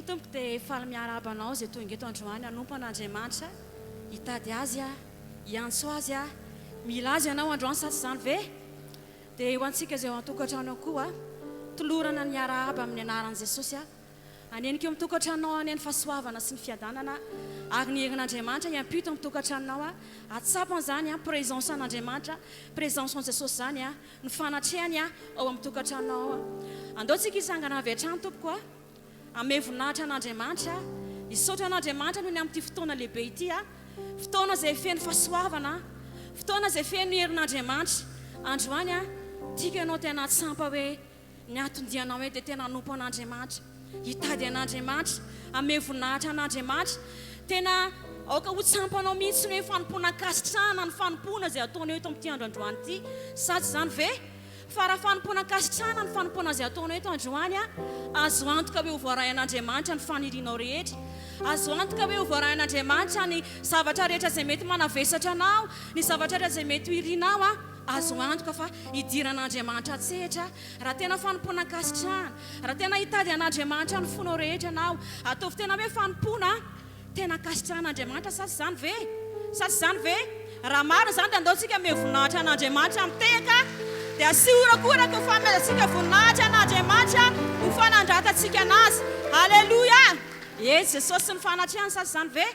Eny tompoko dia faly miarahaba anao izay tonga eto androany hanompo an'Andriamanitra, hitady Azy, hiantso Azy, mila Azy ianao androany sa tsy izany ve? Dia ho antsika izay ao an-tokantrano ao koa, tolorana ny arahaba amin'ny anaran'i Jesosy. Hanenika eo amin'ny tokantranonao anie ny fahasoavana sy ny fiadanana ary ny herin'Andriamanitra hiampito amin'ny tokantranonao. Hahatsapa an'izany présence an'Andriamanitra, présence an'i Jesosy izany, ny fanatrehany ao amin'ny tokantranonao ao. Andao tsika hitsangana avy hatrany tompoko a. Hanome voninahitra an'Andriamanitra, hisaotra an'Andriamanitra noho ny amin'ity fotoana lehibe ity. Fotoana izay feno fahasoavana, fotoana izay feno herin'Andriamanitra. Androany, tiako ianao tena hahatsapa hoe Ny anton-dianao hoe dia tena hanompo an'Andriamanitra, hitady an'Andriamanitra, hanome voninahitra an'Andriamanitra. Tena aoka ho tsampanao mihitsy ny hoe fanompoana ankasitrahana ny fanompoana izay ataonao eto amin'ity andro androany ity. Sa tsy izany ve? Fa raha fanompoana ankasitrahana ny fanompoana izay ataonao eto androany, azo antoka hoe ho voarain'Andriamanitra ny fanirianao rehetra. Azo antoka hoe ho voarain'Andriamanitra ny zavatra rehetra izay mety manavesatra anao, ny zavatra rehetra izay mety ho irinao. Azo antoka fa hidiran'Andriamanitra an-tsehatra raha tena fanompoana ankasitrahana, raha tena hitady an'Andriamanitra ny fonao rehetra ianao. Ataovy tena hoe fanompoana tena ankasitrahan'Andriamanitra sa tsy izany ve? Sa tsy izany ve? Raha marina izany dia andao tsika hanome voninahitra an'Andriamanitra amin'ny tehaka, dia asio horakoraka ho fanomezantsika voninahitra an'Andriamanitra ho fanandratantsika an'Azy. Aleloia! Eny, Jesosy sy ny fanatrehany sa tsy izany ve?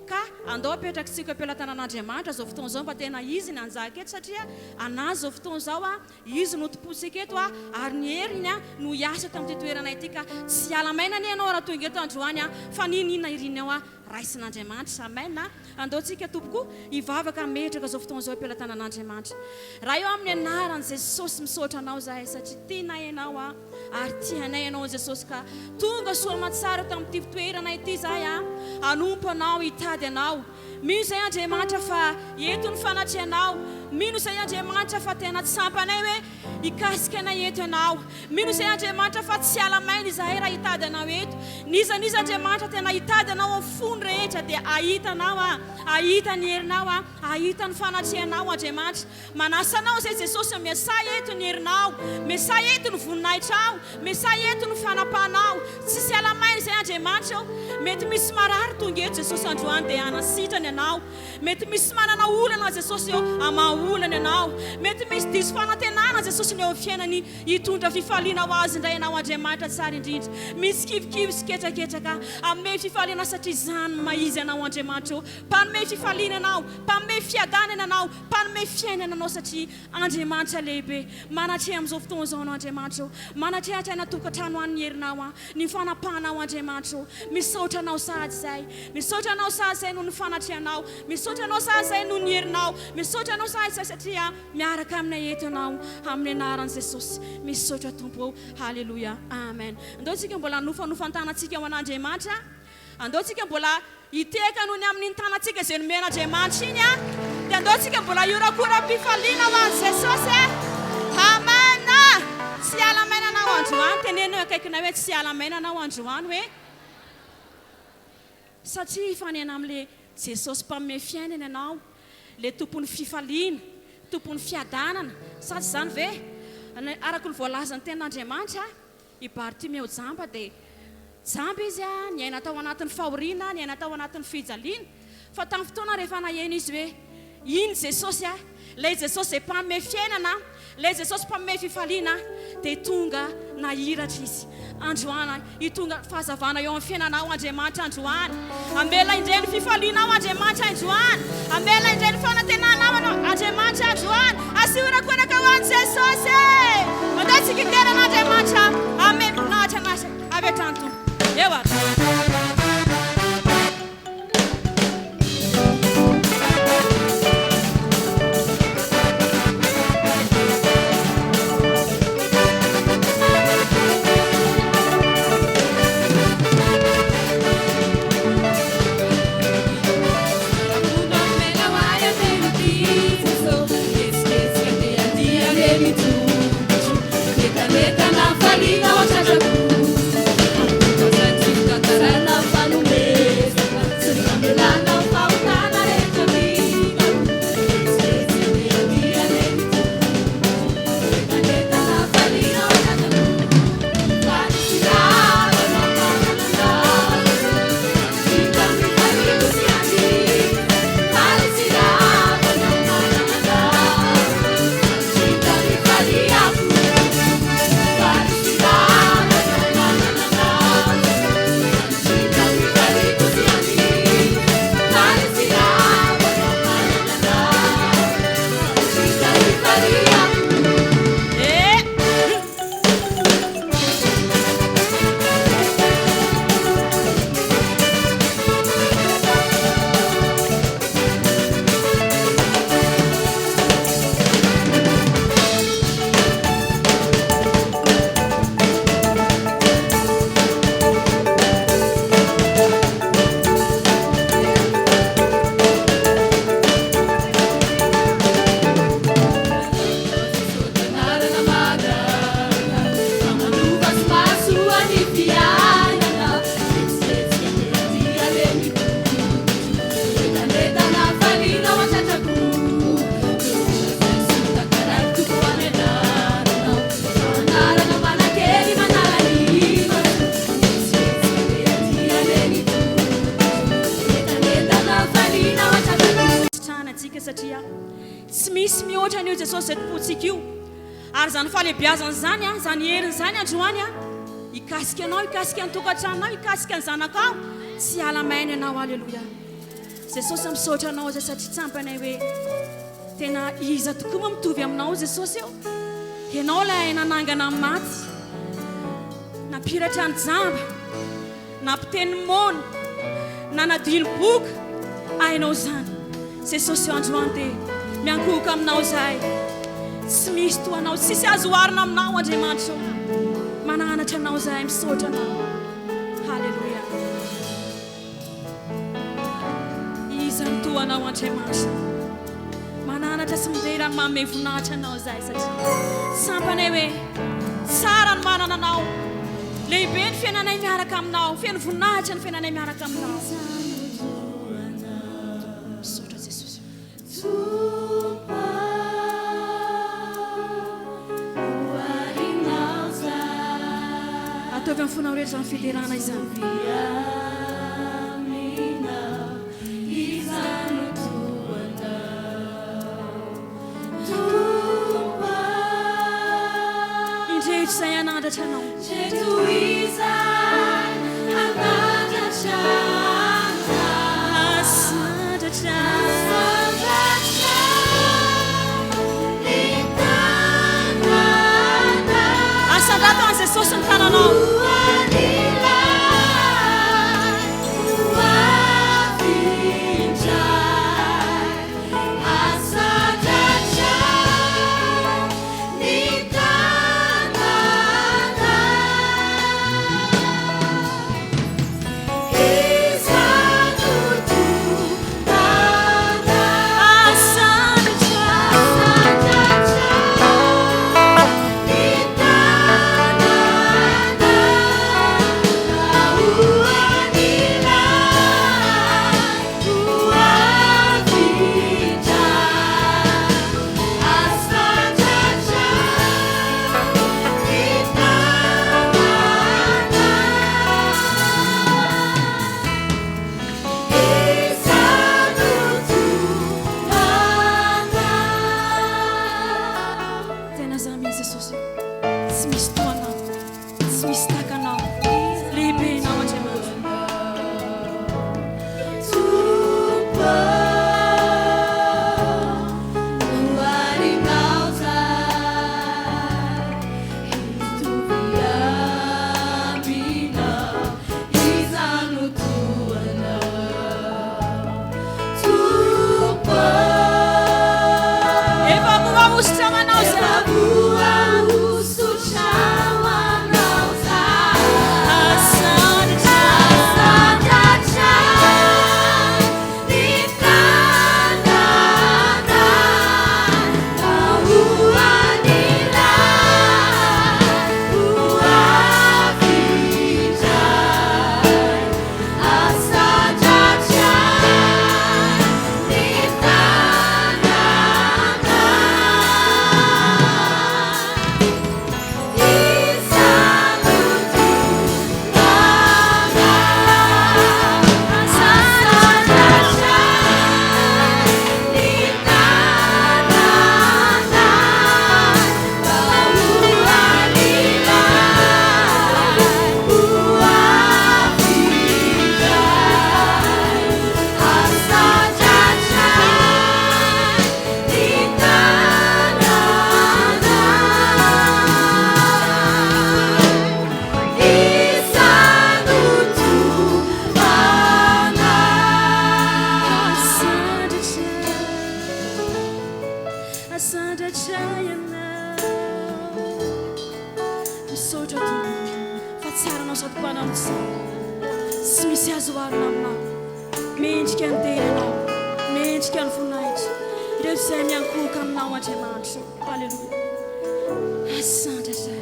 Ka andao apetrakitsika eo am-pelatanan'Andriamanitra izao fotoana izao mba tena Izy ny hanjaka eto satria an'Azy izao fotoana izao a, Izy no tompontsika eto a, ary ny heriny a no hiasa eto amin'ity toerana ity ka tsy hiala maina anie ianao raha tonga eto androany a, fa n'inon'inona irinao a, raisin'Andriamanitra. Amen a. Andao tsika tompoko hivavaka hametraka izao fotoana izao eo am-pelatanan'Andriamanitra. Ray o amin'ny anaran'i Jesosy misaotra Anao izahay satria tianay Ianao a. Ary tianay Ianao Jesosy ka tonga soa aman-tsara eto amin'ity toerana ity izahay a, hanompo Anao, hitady Anao. Mino izahay Andriamanitra fa eto ny fanatrehanao. Mino izahay Andriamanitra fa tena tsampanay hoe hikasika anay eto Ianao. Mino izahay Andriamanitra fa tsy hiala maina izahay raha hitady Anao eto. N'iza n'iza Andriamanitra tena hitady Anao amin'ny fony rehetra dia hahita Anao a, hahita ny herinao a, hahita ny fanatrehanao Andriamanitra. Manasa anao izay Jesosy miasà eto ny herinao, miasà eto ny voninahitrao, miasà eto ny fanapahanao. Tsisy hiala maina izay Andriamanitra ô. Mety misy marary tonga eto Jesosy androany dia hanasitrany anao. Mety misy manana olana Jesosy ô, hamaha olana ianao. Mety misy diso fanantenana Jesosy ny eo amin'ny fiainany, hitondra fifaliana ho azy indray ianao Andriamanitra tsara indrindra. Misy kivikivy sy ketraketraka, hanome fifaliana satria izany no maha izy anao Andriamanitra ô. Mpanome fifaliana anao, mpanome fiadanana anao, Mpanome fiainana anao satria Andriamanitra lehibe. Manatreha amin'izao fotoana izao anao Andriamanitra ô. Manatreha hatrany an-tokantrano any ny herinao an, ny fanapahanao Andriamanitra ô. Misaotra anao sahady izay. Misaotra anao sahady izay noho ny fanatrehanao. Misaotra anao sahady izay noho ny herinao. Misaotra anao sahady izay satria miaraka aminay eto ianao amin'ny anaran'i Jesosy. Misaotra Tompo ô. Haleloia. Amen. Andao tsika mbola hanofanofan-tanantsika ho an'Andriamanitra. Andao tsika mbola Hitehaka noho ny amin'iny tanantsika izay nomen'Andriamanitra iny an! Dia andao tsika mbola hiorakoram-pifaliana ho an'i Jesosy e! Amen! Tsy hiala maina anao androany, teneno eo akaikinao hoe tsy hiala maina anao androany hoe satria hifanena amin'ilay Jesosy mpanome fiainana ianao, ilay tompon'ny fifaliana, tompon'ny fiadanana, sa tsy izany ve? Araka ny voalazan'ny tenin'Andriamanitra, I Bartimeo jamba dia jamba izy, niaina tao anatin'ny fahoriana, niaina tao anatin'ny fijaliana, fa tamin'ny fotoana rehefa naheno izy hoe iny Jesosy, ilay Jesosy izay mpanome fiainana, ilay Jesosy mpanome fifaliana, dia tonga nahiratra izy. Androany, hitonga fahazavana eo amin'ny fiainanao Andriamanitra androany. Hamela indray ny fifalianao Andriamanitra androany. Hamela indray ny fanantenanao anao Andriamanitra androany. Asio horakoraka ho an'i Jesosy e! Mandao tsika hidera an'Andriamanitra. Amen. Voninahitra an'Azy avy hatrany Tompo. Eo ary. misy mihoatra an'io Jesosy izay tompontsika io. Ary izany fahalehibiazana izany, izany heriny izany androany, hikasika anao, hikasika ny tokantranonao, hikasika ny zanakao, tsy hiala maina ianao. Aleloia. Jesosy misaotra anao izay satria tsampanay hoe tena iza tokoa moa mitovy aminao Jesosy eo. Ianao ilay nanangana ny maty, nampiratra ny jamba, nampiteny ny moana, nanadio ny boka. Hainao izany. Jesosy eo androany dia miankohoka aminao izahay. Tsy misy toa anao, tsisy azo oharina aminao Andriamanitra o. Mananatra anao izahay, misaotra anao. Haleloia. Iza no toa anao Andriamanitra? Mananatra sy midera ny manome voninahitra anao izahay satria tsampanay hoe tsara ny manana anao. Lehibe ny fiainanay miaraka aminao, feno voninahitra ny fiainanay miaraka aminao. Misaotra Jesosy. Ataovy amin'ny fonao rehetra izany fiderana izany. Indreto izay hanandratra anao. Hasandratra. Asandrato an'i Jesosy ny tananao. Tena za mihitsy Jesosy tsy misy toa anao, tsy misy tahaka anao, lehibe ianao Andriamanitra. Efa voahosotra ho anao za. Asandratra ianao. Misaotra Tompo fa tsara anao sady mpanao tsara. Tsy misy azo oharina aminao. Mendrika ny dera ianao. Mendrika ny voninahitra. Ireo izay miankohoka aminao Andriamanitra. Aleloia. Asandratra.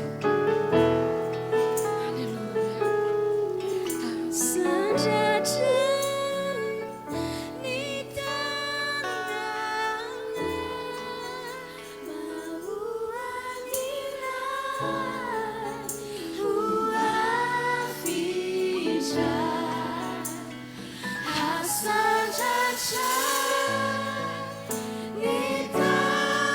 Aleloia. Asandratra. Ny tanana mba ho an'ilay ho avy indray. Asandratra ny tanana.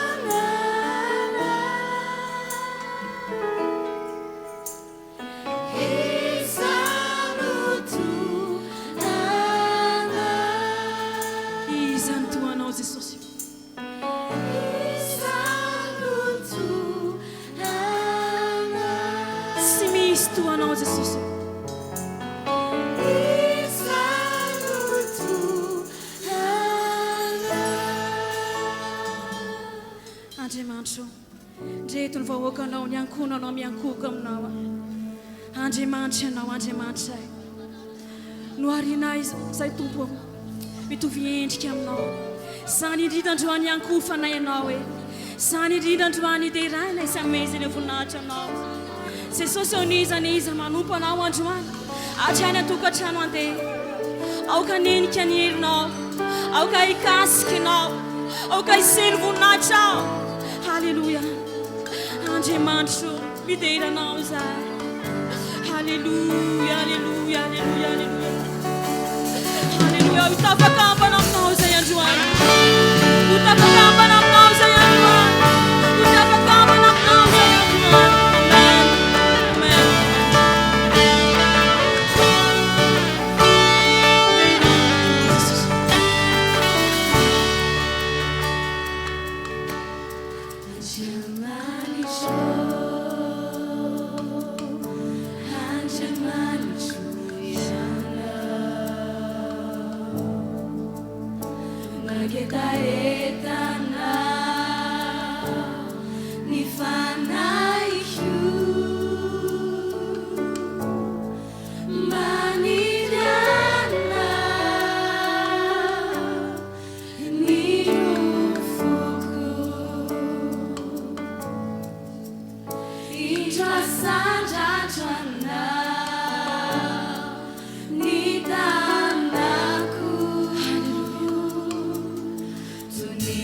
vahoakanao, ny ankohonanao miankohoka aminao aho. Andriamanitra Ianao, Andriamanitray. Noharinay izay Tompo ô, mitovy endrika aminao. Izany indrindra androany iankohofanay Anao e. Izany indrindra androany iderainay sy amezanay voninahitra Anao. Jesosy ô, n'iza n'iza manompo Anao androany, hatrany an-tokantrano andeha. Aoka hanenika ny herinao, aoka hikasika Ianao, aoka hiseno voninahitra Aho. Haleloia. Andriamanitro ô, midera Anao izahay. Haleloia, haleloia, haleloia, haleloia. Haleloia, ho tafakambana aminao izay androany. Ho tafakambana aminao izay androany. Ho tafakambana aminao izay androany. Amen. Amen. Ny nofoko indro asandratro anao ny tanako toy ny.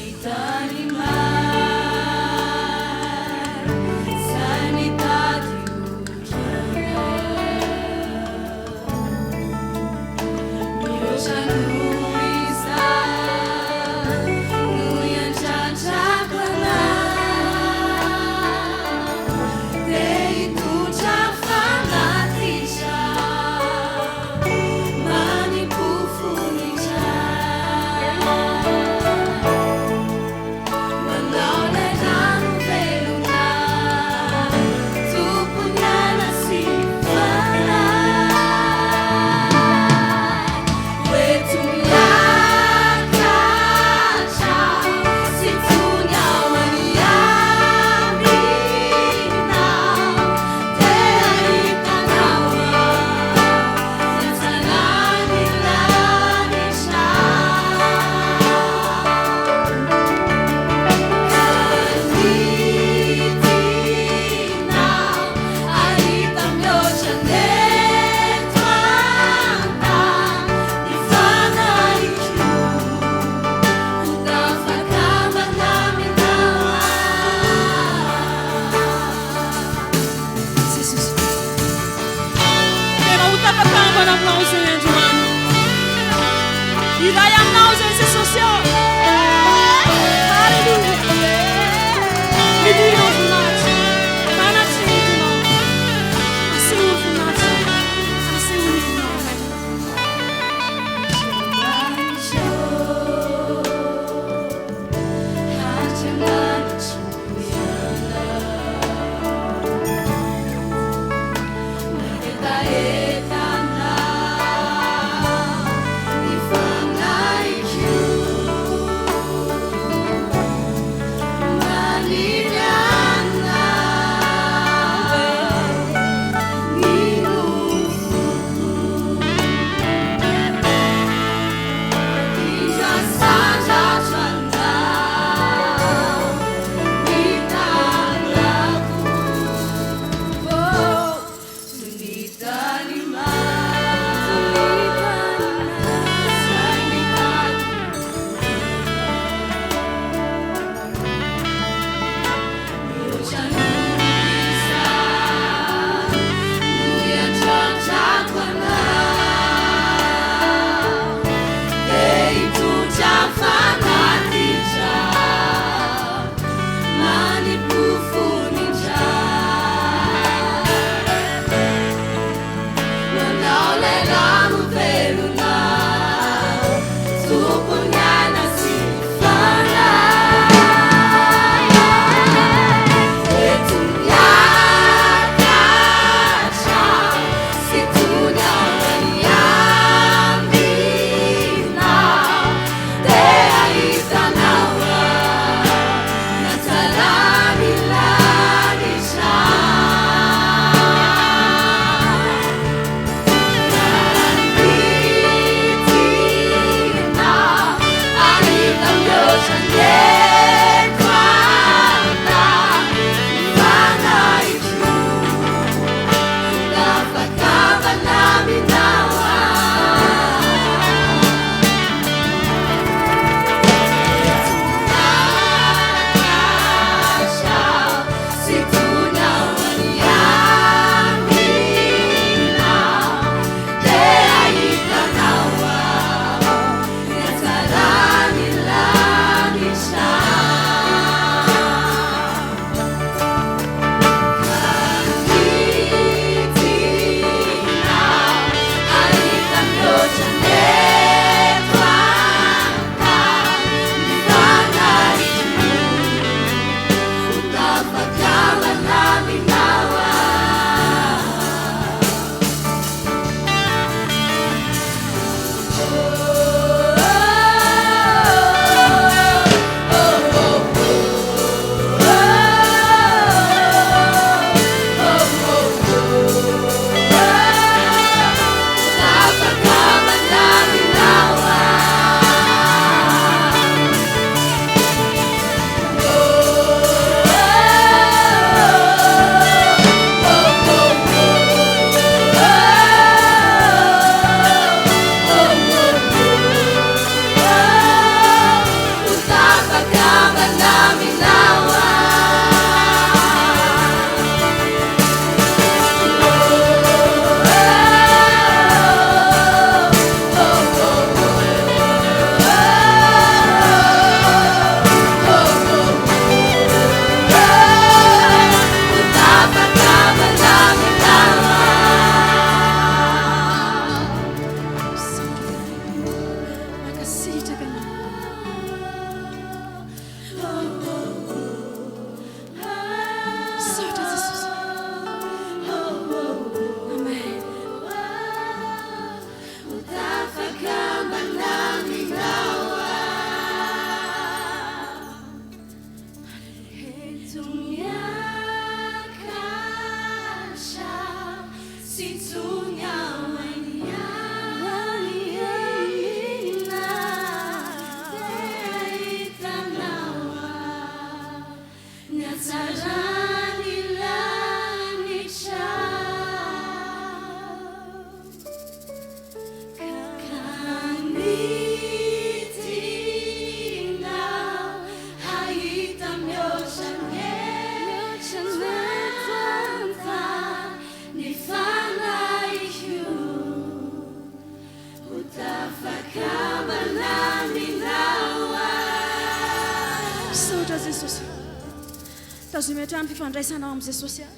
Tazomy hatrany ny fifandraisanao amin'i Jesosy ary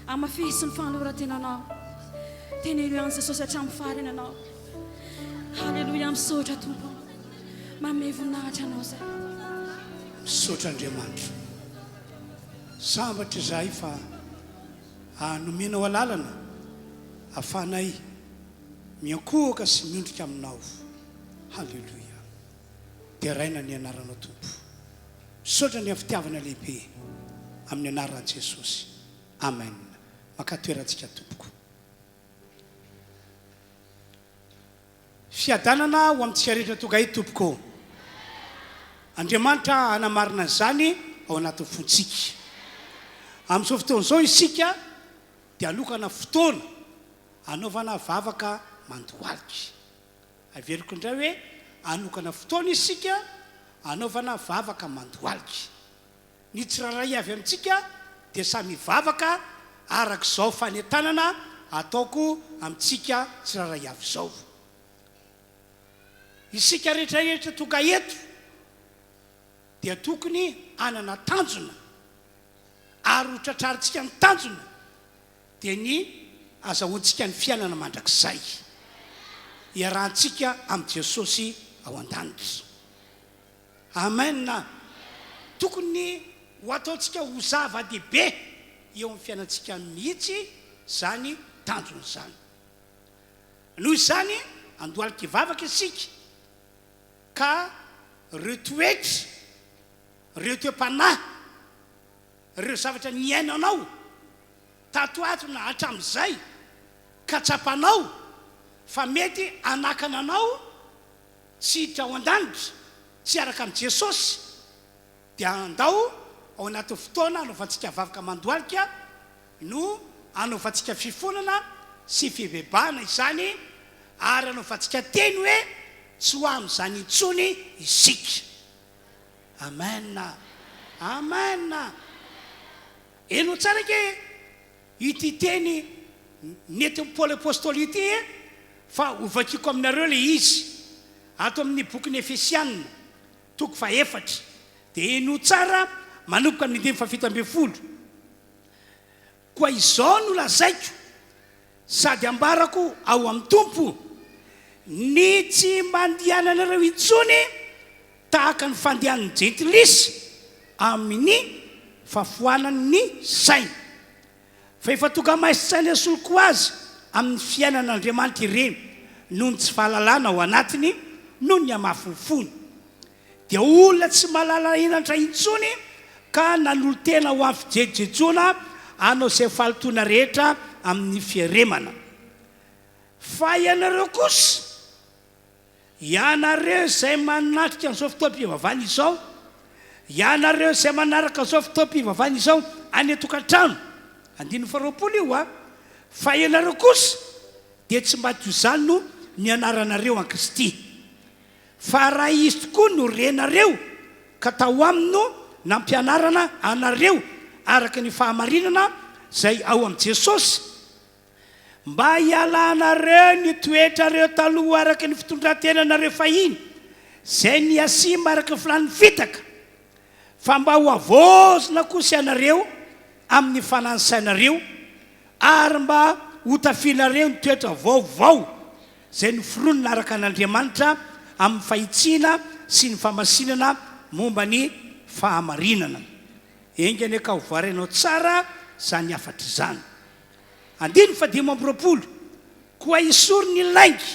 hamafiso ny fanoloran-tenanao. Teneno ihany Jesosy hatramin'ny farany ianao. Haleloia, misaotra Tompo. Manome voninahitra Anao izay. Misaotra Andriamanitra. Sambatra izahay fa nomenao alalana afahanay miankohoka sy miondrika aminao. Haleloia. Deraina ny anaranao Tompo. Misaotra ny amin'ny fitiavana lehibe amin'ny anaran'i Jesosy. Amen. Maka toerantsika tompoko. Fiadanana ho amintsika rehetra tonga eto tompoko. Andriamanitra hanamarina an'izany ao anatin'ny fontsika. Amin'izao fotoana izao isika dia hanokana fotoana hanaovana vavaka mandohalika. Averiko indray hoe hanokana fotoana isika hanaovana vavaka mandohalika. Ny tsirairay avy amintsika dia samy hivavaka araka izao fanentanana ataoko amintsika tsirairay avy izao. Isika rehetra rehetra tonga eto dia tokony hanana tanjona ary ho tratrarintsika ny tanjona dia ny azahoantsika ny fiainana mandrakizay iarahantsika amin'i Jesosy ao an-danitra. Amen! Tokony ho ataontsika ho zava-dehibe eo amin'ny fiainantsika mihitsy izany tanjona izany. Noho izany, andohalika hivavaka isika ka ireo toetra, ireo toe-panahy, ireo zavatra niainanao tato ato na hatramin'izay ka tsapanao fa mety hanakana anao tsy hiditra ao an-danitra, tsy hiaraka amin'i Jesosy, dia andao ao anatin'ny fotoana hanaovantsika vavaka mandohalika no hanaovantsika fifonana sy fibebahana izany ary hanaovantsika teny hoe tsy ho amin'izany intsony isika. Amen! Amen! Henoy tsara ange ity teny nentin'i Paoly Apostoly ity e, fa hovakiko aminareo ilay izy, ato amin'ny bokin'ny Efesiana, toko fahefatra. Dia henoy tsara manomboka amin'ny andininy fahafito ambin'ny folo. Koa izao no lazaiko, sady ambarako ao amin'ny Tompo, ny tsy mba andehananareo intsony tahaka ny fandehan'ny jentilisa amin'ny fahafoanan'ny saina. Fa efa tonga maizin-tsaina esoriko azy amin'ny fiainan'Andriamanitra ireny noho ny tsy fahalalana ao anatiny, noho ny hamafin'ny fony. Dia olona tsy mahalala henatra intsony ka nanolo-tena ho amin'ny fijejojejoana hanao izay fahalotoana rehetra amin'ny fieremana. Fa ianareo kosa, Ianareo izay manatrika an'izao fotoam-pivavahana izao, ianareo izay manaraka izao fotoam-pivavahana izao any an-tokantrano, andininy faharoapolo io a, fa ianareo kosa dia tsy mba toy izany no nianaranareo an'i Kristy. Fa raha Izy tokoa no renareo ka tao Aminy no nampianarana anareo araka ny fahamarinana izay ao amin'i Jesosy, Mba hialanareo ny toetrareo taloha araka ny fitondran-tenanareo fahiny, izay nihasimba araka ny filàn'ny fitaka, fa mba ho havaozina kosa ianareo amin'ny fanahin'ny sainareo, ary mba hotafianareo ny toetra vaovao izay noforonina araka an'Andriamanitra amin'ny fahitsiana sy ny fahamasinana momba ny fahamarinana. Enga anie ka ho voarainao tsara izany hafatra izany. Andininy fahadimy amby roapolo, Koa esory ny lainga,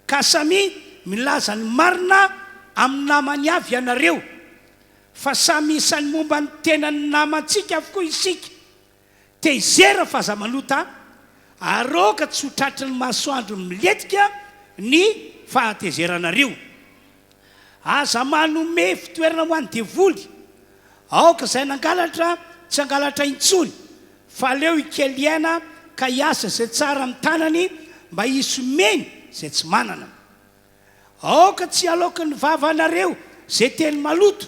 ka samia milaza ny marina amin'ny namany avy ianareo, fa samy isan'ny momba ny tenan'ny namantsika avokoa isika. Tezera fa aza manota, ary aoka tsy ho tratry ny masoandro milentika ny fahatezeranareo. Aza manome fitoerana ho an'ny devoly. Aoka izay nangalatra tsy hangalatra intsony, fa aleo hikely aina ka hiasa izay tsara amin'ny tanany mba hisy homeny izay tsy manana. Aoka tsy haloaky ny vavanareo izay teny maloto,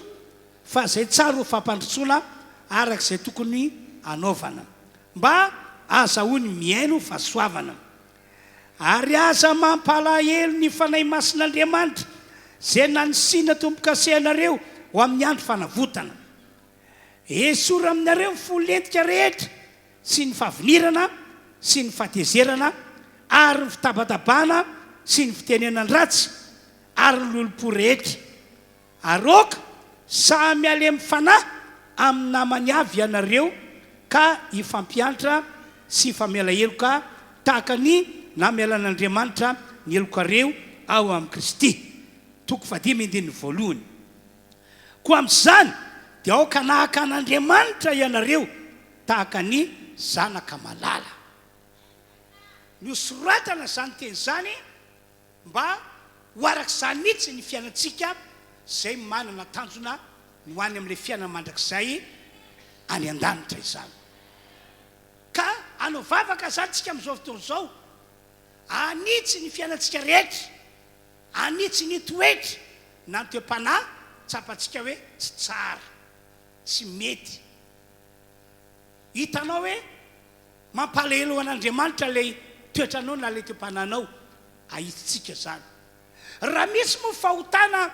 fa izay tsara ho fampandrosoana araka izay tokony hanaovana, mba hahazahoany mihaino fahasoavana. Ary aza mampalahelo ny Fanahy Masin'Andriamanitra, izay nanisiana tombo-kase anareo ho amin'ny andro fanavotana. Esory aminareo ny fo lentika rehetra sy ny fahavinirana sy ny fahatezerana ary ny fitabatabana sy ny fitenenan-dratsy ary ny lolompo rehetra. Ary aoka samy halemy fanahy amin'ny namany avy ianareo ka hifampiantra sy hifamela heloka tahaka ny namelan'Andriamanitra ny helokareo ao amin'i Kristy. Toko fahadimy andininy voalohany. Koa amin'izany dia aoka hanahaka an'Andriamanitra ianareo tahaka ny zanaka malala. Nosoratana izany teny izany mba ho araka izany mihitsy ny fiainantsika izay manana tanjona ny ho any amin'ilay fiainana mandrakizay any an-danitra izany. Ka hanao vavaka izany isika amin'izao fotoana izao, hanitsy ny fiainantsika rehetra, hanitsy ny toetra na ny toe-panahy tsapantsika hoe tsy tsara, tsy mety. Hitanao hoe mampalahelo an'Andriamanitra ilay toetranao na ilay toe-panahinao. Ahitsitsika izany. Raha misy moa fahotana,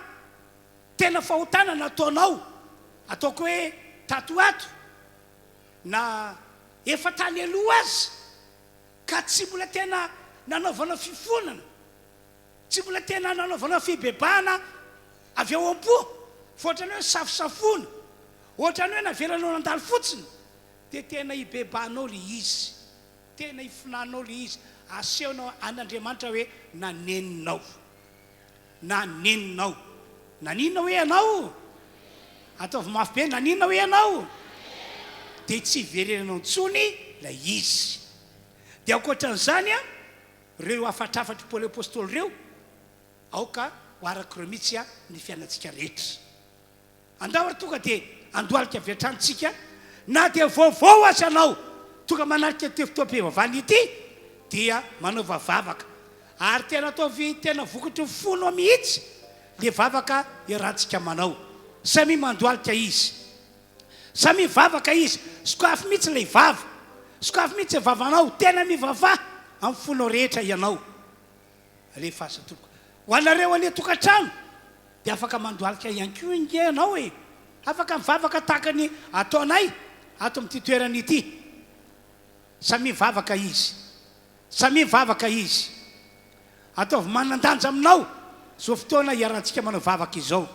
tena fahotana nataonao, ataoko hoe tato ho ato, na efa tany aloha aza, ka tsy mbola tena nanaovana fifonana, Tsy mbola tena nanaovana fibebahana avy ao am-po, fa ohatran'ny hoe nisafosafoana, ohatran'ny hoe navelanao nandalo fotsiny, dia tena hibebahanao ilay izy, tena hifonanao ilay izy, asehonao an'Andriamanitra hoe naneninao, naneninao. Naninona hoe ianao? Ataovy mafy be, naninona hoe ianao? Dia tsy hiverenanao intsony ilay izy. Dia ankoatran'izany an, Ireo hafatrafatr'i Paoly Apostoly ireo, aoka ho araka ireo mihitsy ny fiainantsika rehetra. Andao ary tonga dia handohalika avy hatrany tsika, na dia vaovao aza ianao tonga manatrika ity fotoam-pivavahana ity, dia manaova vavaka. Ary tena ataovy tena vokatry ny fonao mihitsy ilay vavaka iarahantsika manao. Samia mandohalika izy. Samia mivavaka izy. Sokafy mihitsy ilay vava. Sokafy mihitsy ny vavanao. Tena mivavaha amin'ny fonao rehetra ianao. Alefaso tompoko. Ho anareo any an-tokantrano dia afaka mandohalika ihany koa ange ianao e. Afaka mivavaka tahaka ny ataonay ato amin'ity toerana ity. Samia mivavaka izy. Samia mivavaka izy. Ataovy manan-danja aminao izao fotoana iarahantsika manao vavaka izao.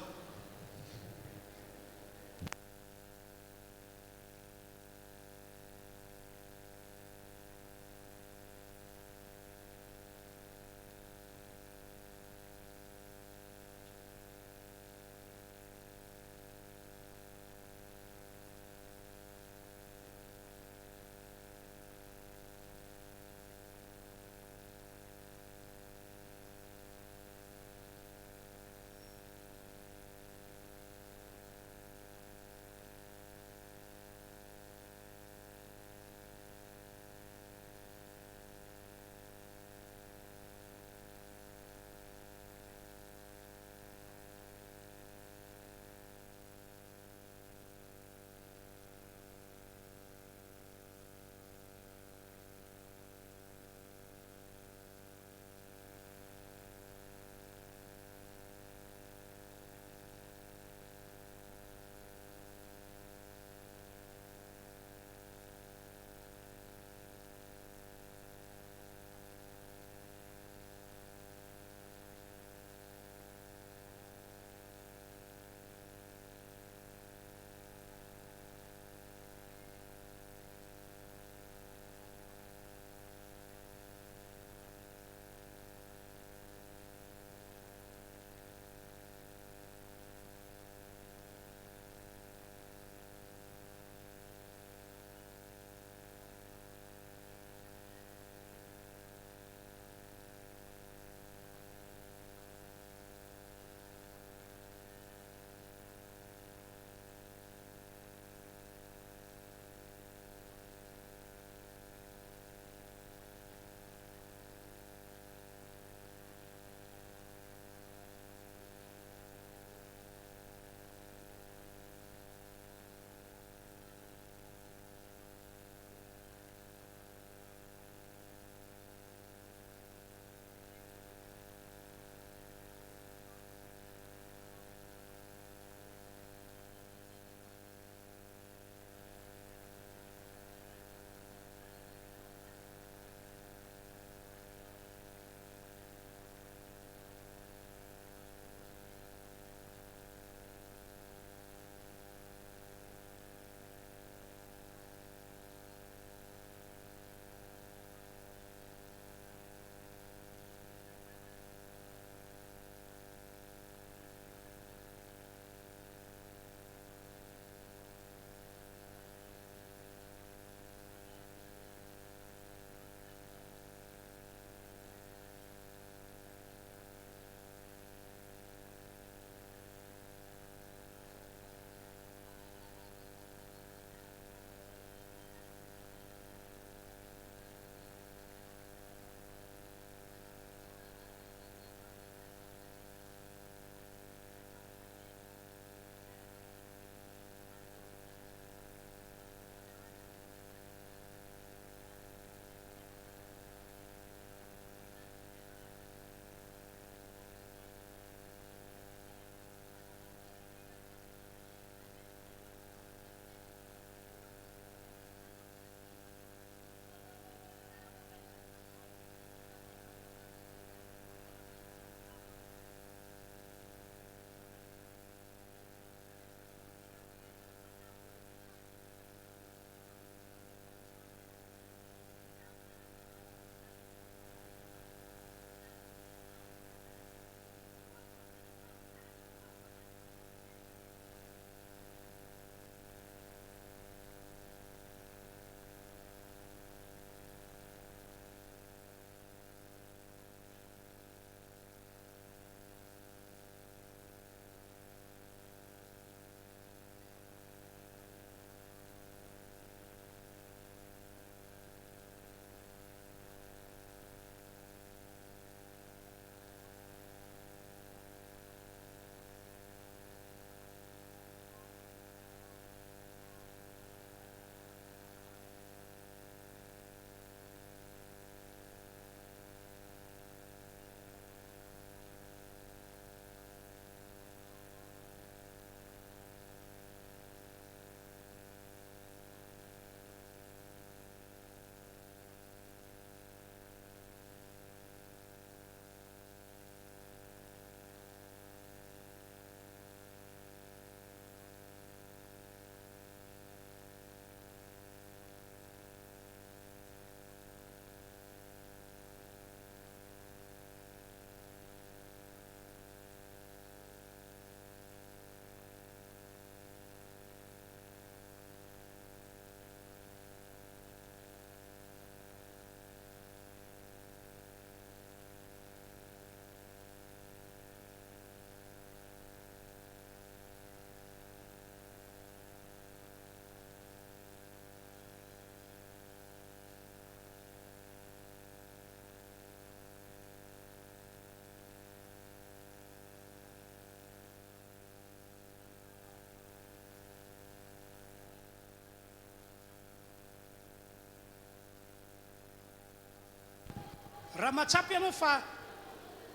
Raha mahatsapa ianao fa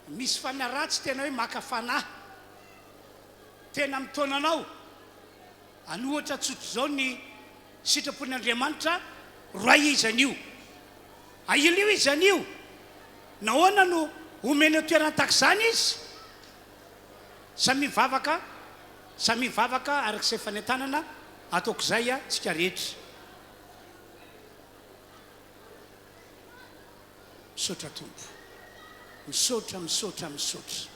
misy fanahy ratsy tena hoe maka fanahy, tena mitaona anao hanohatra tsotr'izao ny sitrapon'Andriamanitra, roahy izy anio. Ahilio izy anio. Nahoana no omena toerana tahaka izany izy? Samia mivavaka, samia mivavaka araka izay fanentanana ataoko izay tsika rehetra. Misaotra Tompo. Misaotra, misaotra, misaotra.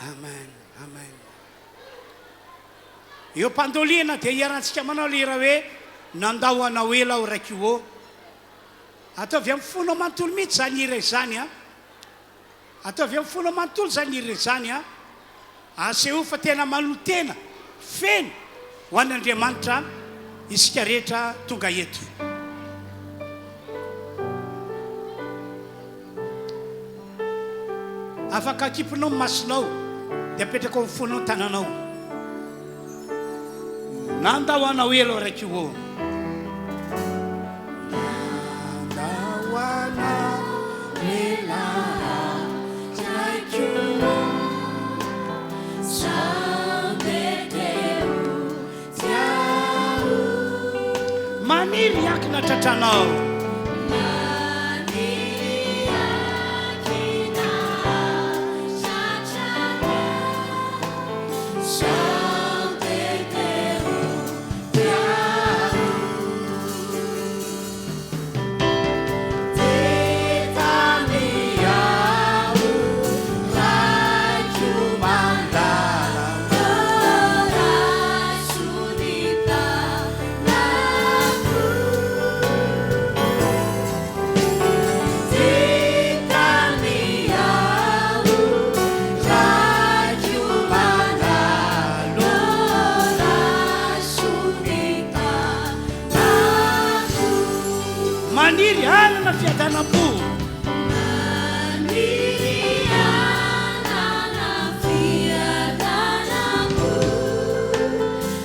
Amen, amen. Eo am-pandoliana dia iharantsika manao ilay hira hoe Nandao anao ela aho Raiko ô. Ataovy amin'ny fonao manontolo mihitsy izany hira izany an. Ataovy amin'ny fonao manontolo izany hira izany an. Asehoy fa tena manolo-tena feno ho an'Andriamanitra isika rehetra tonga eto. Afaka akipinao ny masonao dia apetrako amin'ny fonao ny tananao. Nandao anao ela aho Raiko ô. Nandao anao ela Raiko ô. Maniry hiankina tratranao. Maniry hanana fiadanam-po. Maniry hanana fiadanam-po.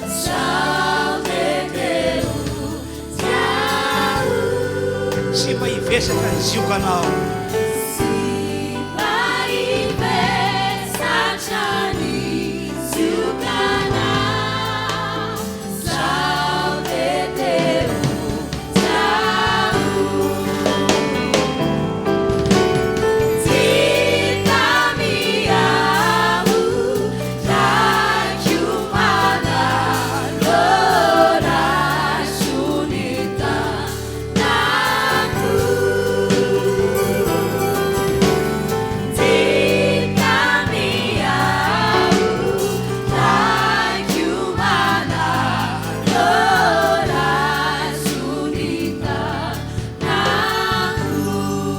Sao dia te ho tia o. Sy mba hivesatra ny zioganao. Sy mba hivesatra ny zioganao. Sao dia te ho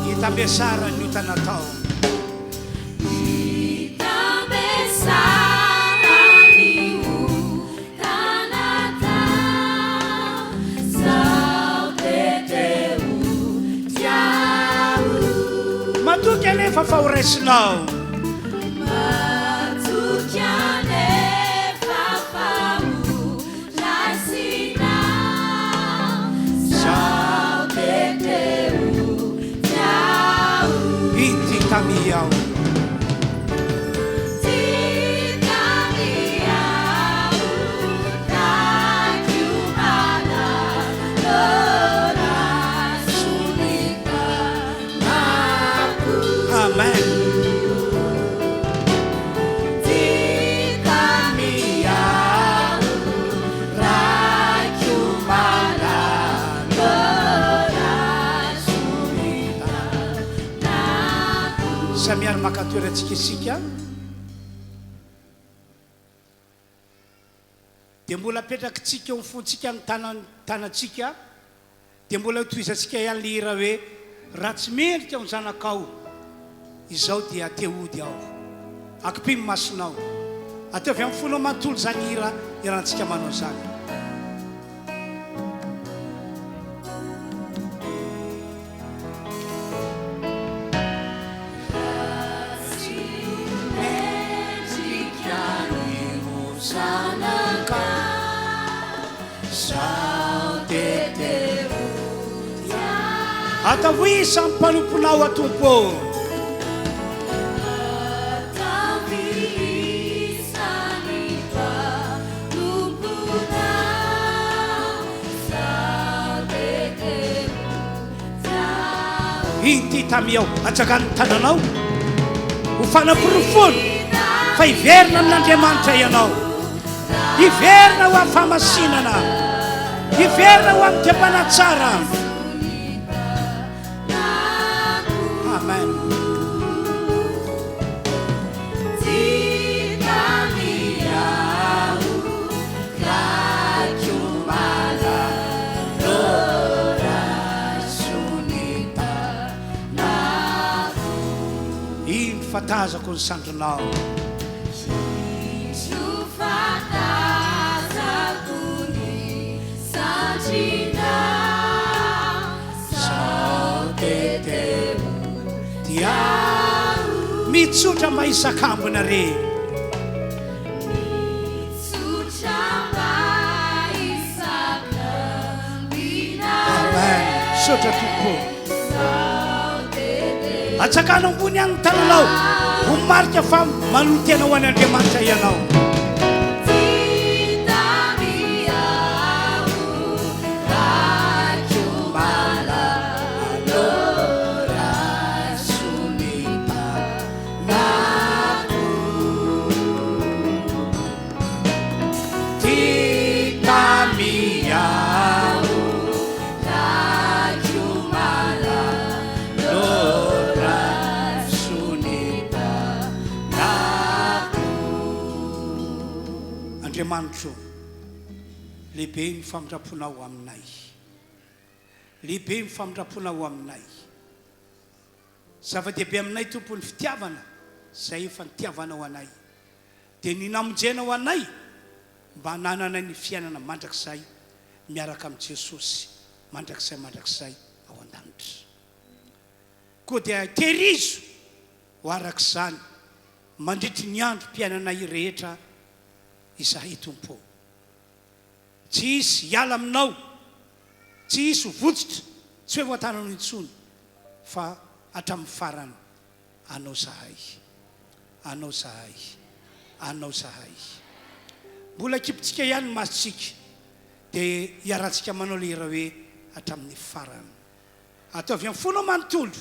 Hitambesara ny ota natao. Hitambesara ny ota natao. Sao dia te ho tia o. Matoky anefa fa ho raisinao. Matoky anefa fa ho Ity tamy aho. Amen. Samy ary maka toerantsika isika. Dia mbola apetrakitsika eo amin'ny fontsika ny tanantsika. Dia mbola hotohizantsika ihany ilay hira hoe, Raha tsy mendrika ho zanakao, izao dia te hody aho. Akipio ny masonao. Ataovy amin'ny fonao manontolo izany hira iarahantsika manao izany. Ataovy isan'ny mpanomponao aho Tompo ô. Ataovy isan'ny mpanomponao sao dia te ho tiao. Inty tamy aho, atsangano ny tananao ho fanaporofoana fa hiverina amin'Andriamanitra ianao. Hiverina ho amin'ny fahamasinana. Hiverina ho amin'ny toe-panahy tsara. Amen. Indro fa tazako ny sandrinao. Indro fa tazako ny sandrinao. Sao dia te ho Dia mitsotra mba hisakambina re. Mitsotra mba hisakambina re. Amen. Misaotra Tompo. Atsakano ambony any ny tananao ho marika fa manolo-tena ho an'Andriamanitra ianao. Andriamanitro, lehibe ny famindram-ponao aminay. Lehibe ny famindram-ponao aminay. Zava-dehibe aminay, Tompo, ny fitiavana izay efa nitiavanao anay. Dia ny namonjenao anay mba hanananay ny fiainana mandrakizay miaraka amin'i Jesosy mandrakizay mandrakizay ao an-danitra. Koa dia tehirizo ho araka izany mandritry ny androm-piainanay rehetra izahay, Tompo ô. Tsy hisy hiala aminao, tsy hisy ho votsotra, tsy ho eo an-tananao intsony, fa hatramin'ny farany Anao zahay, Anao zahay, Anao zahay. Mbola akipintsika ihany ny masontsika dia iarahantsika manao ilay hira hoe hatramin'ny farany. Ataovy amin'ny fonao manontolo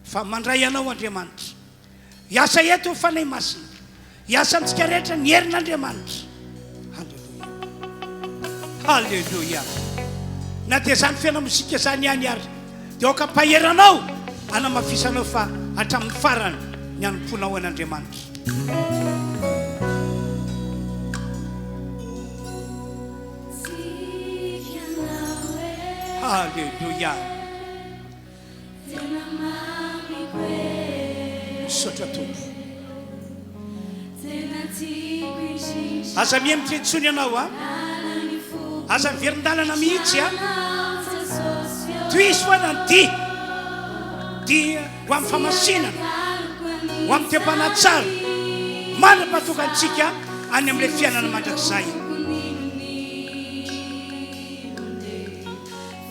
fa mandray anao Andriamanitra. Hiasa eto ny Fanahy Masina. Hiasa amintsika rehetra ny herin'Andriamanitra. Haleloia. Haleloia. Na dia izany feno mozika izany ihany ary dia aoka hampahery anao hanamafisanao fa hatramin'ny farany ny hanompoanao an'Andriamanitra. Haleloia. Misaotra Tompo. Aza mihemotra intsony ianao a. Aza miverin-dalana mihitsy a. Tohizo foana ny dia. Dia ho amin'ny famasinana, ho amin'ny toe-panahy tsara, mandra-pahatonga antsika any amin'ilay fiainana mandrakizay.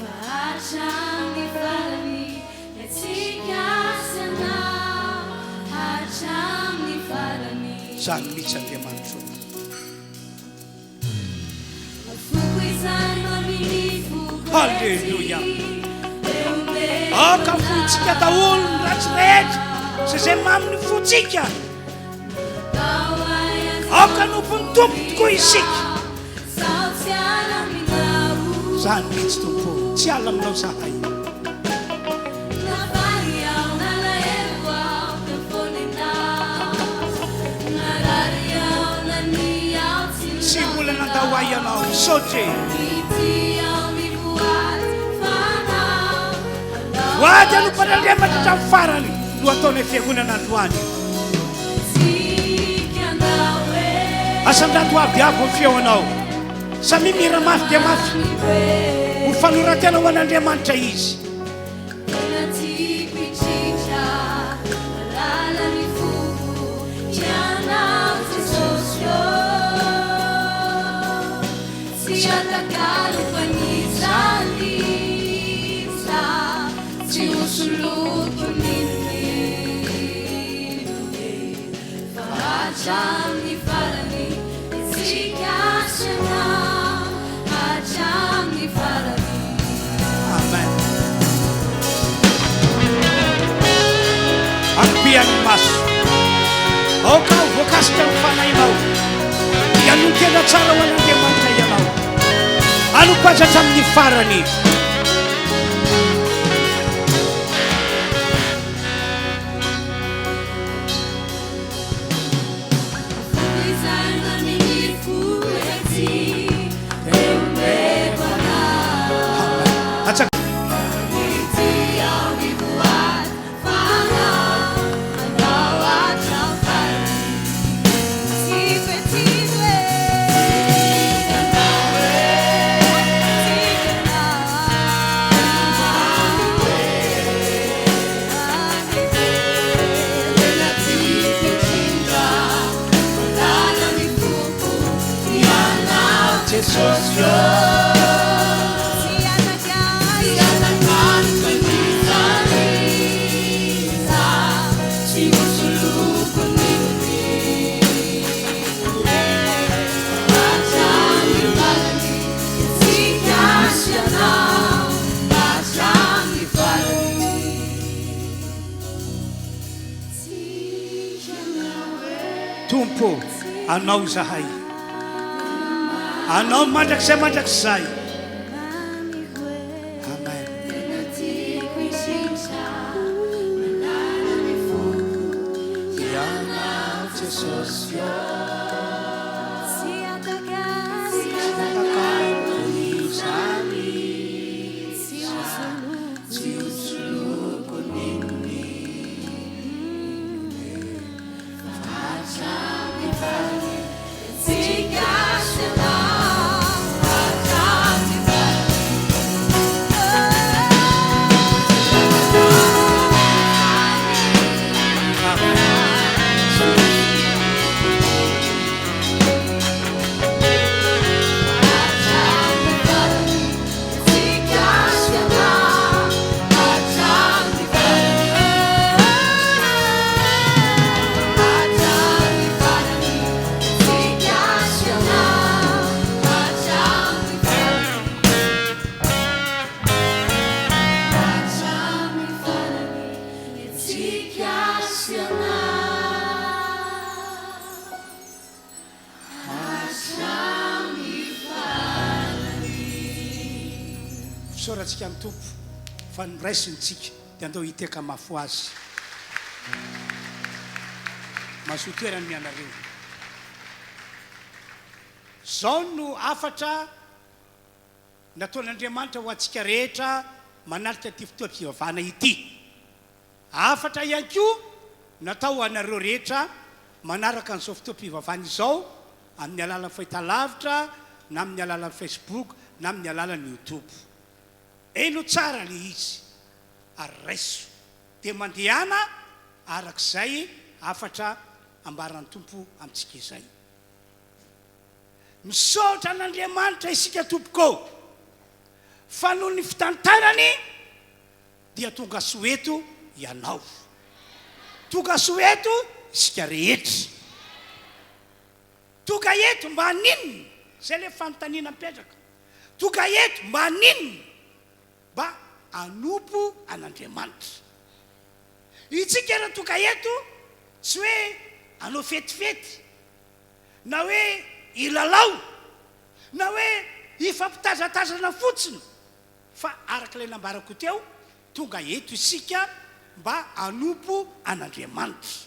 Fa hatramin'ny farany ilay tsika sy anao hatramin'ny farany. Zany mihitsy Andriamanitra ô. Foko izany maminy foko Haleloia. Aoka fointsika daholo ny ratsy rehetra sy izay mamin'ny fontsika. Aoka hanompo ny Tompo tokoa isika. Zany mihitsy Tompo ô, tsy hiala aminao zahay. Tsy mbola nandao ahy Ianao, misaotra e. Voady hanompo an'Andriamanitra hatramin'ny farany no ataonay fiangonana androany. Asandrato avo avo ny feonao. Samia mihira mafy dia mafy. Ho fanoran-tena ho an'Andriamanitra izy. ho soloiko n'inon'inona e Fa hatramin'ny farany Isika sy ianao Hatramin'ny farany. Amen. Ampian'ny maso. Aoka ho voakasika ny fanahinao. Hialoha tena tsara ho an'Andriamanitra ianao. Hanompo azy hatramin'ny farany. Tompo ô, Anao izahay. Anao mandrakizay mandrakizay. Amen. Ianao Jesosy ô. Tsy atakariko izany. Tsy ho soloiko n'inon'inona e. Fa hatramin'ny farany Tsika sy ianao hatramin'ny farany. Fisaorantsika ny Tompo fa noraisiny tsika dia andao hiteka mafy ho Azy. Mazoa toerana ianareo. Izao no hafatra nataon'Andriamanitra ho antsika rehetra manatrika ity fotoam-pivavahana ity. Hafatra ihany koa natao ho anareo rehetra manaraka an'izao fotoam-pivavahana izao amin'ny alalan'ny fahitalavitra na amin'ny alalan'ny Facebook na amin'ny alalan'ny YouTube. Heno tsara ilay izy ary raiso dia mandehana araka izay hafatra ambaran'ny Tompo amintsika izay. Misaotra an'Andriamanitra isika tompoko fa noho ny fitantarany dia tonga soa eto ianao. Tonga soa eto isika rehetra. Tonga eto mba haninona? Izay ilay fanontaniana mipetraka. Tonga eto mba haninona? Mba hanompo an'Andriamanitra. Itsika raha tonga eto tsy hoe hanao fetifety na hoe hilalao na hoe hifampitazatazana fotsiny Fa araka ilay nambarako teo, tonga eto isika mba hanompo an'Andriamanitra.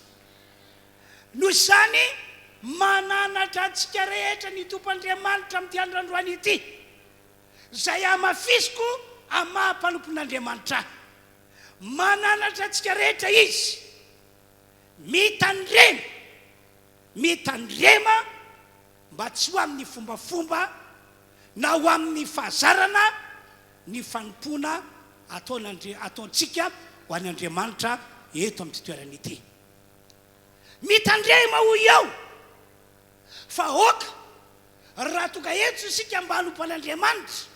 Noho izany, mananatra antsika rehetra ny Tompo Andriamanitra amin'ity andro androany ity, izay hamafisiko amin'ny maha mpanompon'Andriamanitra ahy. Mananatra antsika rehetra Izy. Mitandrema, mitandrema mba tsy ho amin'ny fombafomba na ho amin'ny fahazarana ny fanompoana ataon'Andri ataontsika ho an' Andriamanitra eto amin'ity toerana ity. Mitandrema hoy aho fa aoka raha tonga eto isika mba hanompo an'Andriamanitra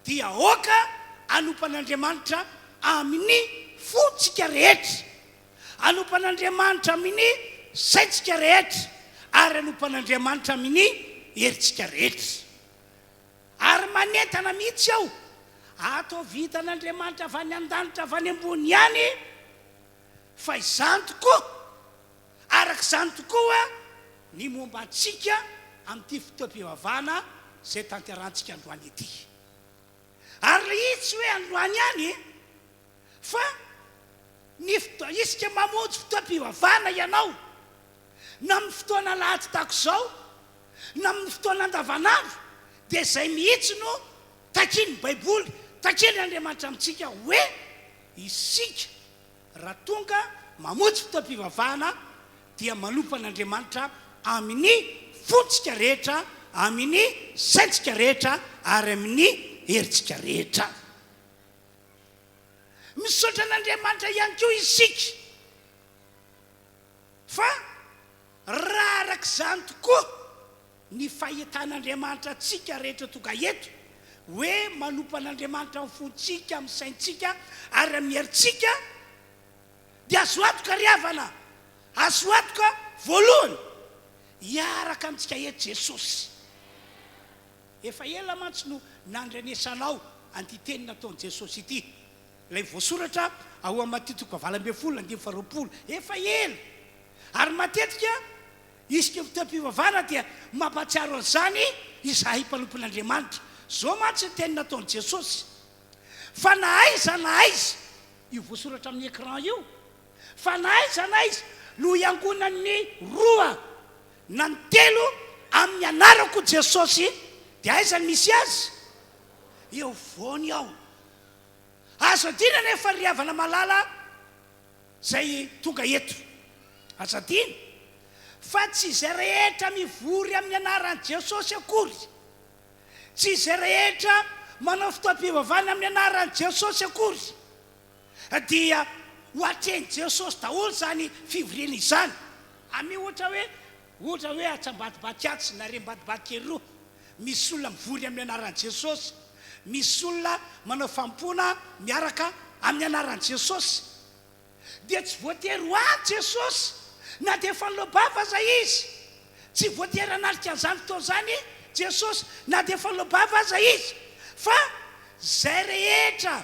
dia aoka hanompo an'Andriamanitra amin'ny. fontsika rehetra, hanompo an'Andriamanitra amin'ny saintsika rehetra, ary hanompo an'Andriamanitra amin'ny herintsika rehetra. Ary manentana mihitsy aho, ataovy hitan'Andriamanitra avy any an-danitra avy any ambony ihany fa izany tokoa, araka izany tokoa ny momba antsika amin'ity fotoam-pivavahana izay tanterahantsika androany ity. Ary ilay izy tsy hoe androany ihany fa ny fotoa, isika mamonjy fotoam-pivavahana ianao, na amin'ny fotoana alahady tahaka izao, na amin'ny fotoana andavanandro, dia izay mihitsy no takian'ny Baiboly, takian'Andriamanitra amintsika hoe isika raha tonga mamonjy fotoam-pivavahana dia manompo an'Andriamanitra amin'ny fontsika rehetra, amin'ny saintsika rehetra ary amin'ny herintsika rehetra. Misaotra an'Andriamanitra ihany koa isika fa raha araka izany tokoa ny fahitan'Andriamanitra antsika rehetra tonga eto, hoe manompo an'Andriamanitra amin'ny fontsika, amin'ny saintsika ary amin'ny herintsika, Dia azo antoka ry havana, azo antoka voalohany, hiaraka amintsika eto Jesosy. Efa ela mantsy no nandrenesanao an'ity teny nataon'i Jesosy ity, ilay voasoratra ao amin'ny Matio toko fahavalo ambin'ny folo andininy faharoapolo. Efa ela. Ary matetika isika fotoam-pivavahana dia mampahatsiaro an'izany izahay mpanompon'Andriamanitra. Izao mantsy ny teny nataon'i Jesosy, Fa na aiza na aiza io voasoratra amin'ny écran io fa na aiza na aiza no hiangonan'ny roa na ny telo amin'ny anarako Jesosy dia aiza no misy azy? Eo afovoany ao. Azo adino anefa ry havana malala izay tonga eto. Aza adino fa tsy izay rehetra mivory amin'ny anaran'i Jesosy akory Tsy izay rehetra manao fotoam-pivavahana amin'ny anaran'i Jesosy akory dia ho atrehin'i Jesosy daholo izany fivoriana izany. Amy ohatra hoe, ohatra hoe atsy ambadibadika atsy na re ambadibadika eroa, misy olona mivory amin'ny anaran'i Jesosy, misy olona manao fanompoana miaraka amin'ny anaran'i Jesosy. Dia tsy voatery ho any Jesosy na dia efa niloa-bava aza Izy. Tsy voatery hanatrika an'izany fotoana izany Jesosy na dia efa niloa-bava aza Izy. Fa izay rehetra,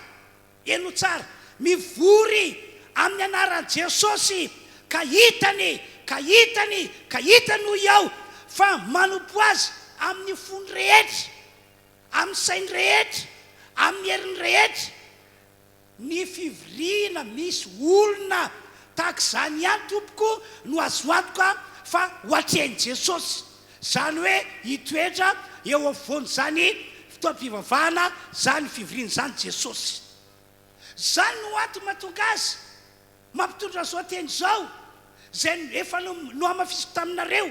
henoy tsara, mivory amin'ny anaran'i Jesosy ka hitany, ka hitany, ka hitany hoy aho fa manompo Azy amin'ny fony rehetra, amin'ny sainy rehetra, amin'ny heriny rehetra, Ny fivoriana misy olona tahaka izany ihany tompoko no azo antoka fa ho atrehin'i Jesosy, izany hoe hitoetra eo afovoan'izany fotoam-pivavahana izany fivoriana izany Jesosy. Izany no antony mahatonga Azy mampitondra izao teny izao, izay efa nohamafisiko taminareo,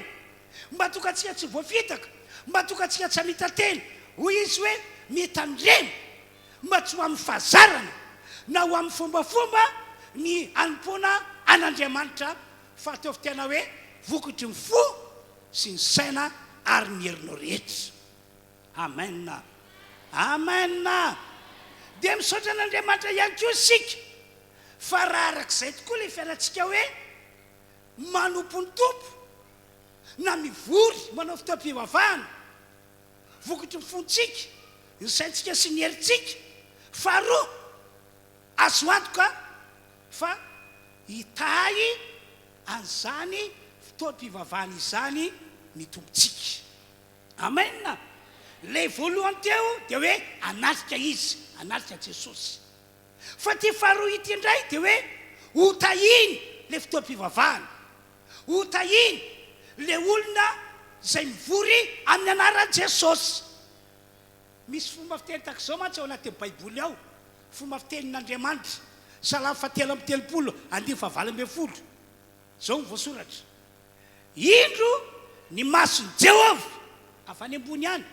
mba tonga antsika tsy voafitaka, mba tonga antsika tsy hamita-tena. Hoy Izy hoe, Mitandrema. mba tsy ho amin'ny fahazarana na ho amin'ny fombafomba ny hanompoana an'Andriamanitra fa ataovy tena hoe vokatry ny fo sy ny saina ary ny herinao rehetra. Amen. Amen. Dia misaotra an'Andriamanitra ihany koa isika fa raha arak'izay tokoa ilay fiainantsika hoe manompo ny Tompo na mivory manao fotoam-pivavahana, vokatry ny fontsika, ny saintsika sy ny herintsika. Faharoa, azo antoka fa hitahy an'izany fotoam-pivavahana izany ny Tompontsika. Amen! Ilay voalohany teo dia hoe hanatrika Izy, hanatrika Jesosy. Fa ity faharoa ity indray dia hoe hotahiny ilay fotoam-pivavahana. Ho tahiany le olona izay mivory amin'ny anaran'i Jesosy. Misy fomba fiteny tahaka izao mantsy ao anatin'ny Baiboly ao, fomba fitenin'Andriamanitra, Salamo fahatelo amby telopolo, andininy fahavalo ambin'ny folo. Izao no voasoratra, Indro ny mason'i Jehovah, avy any ambony any,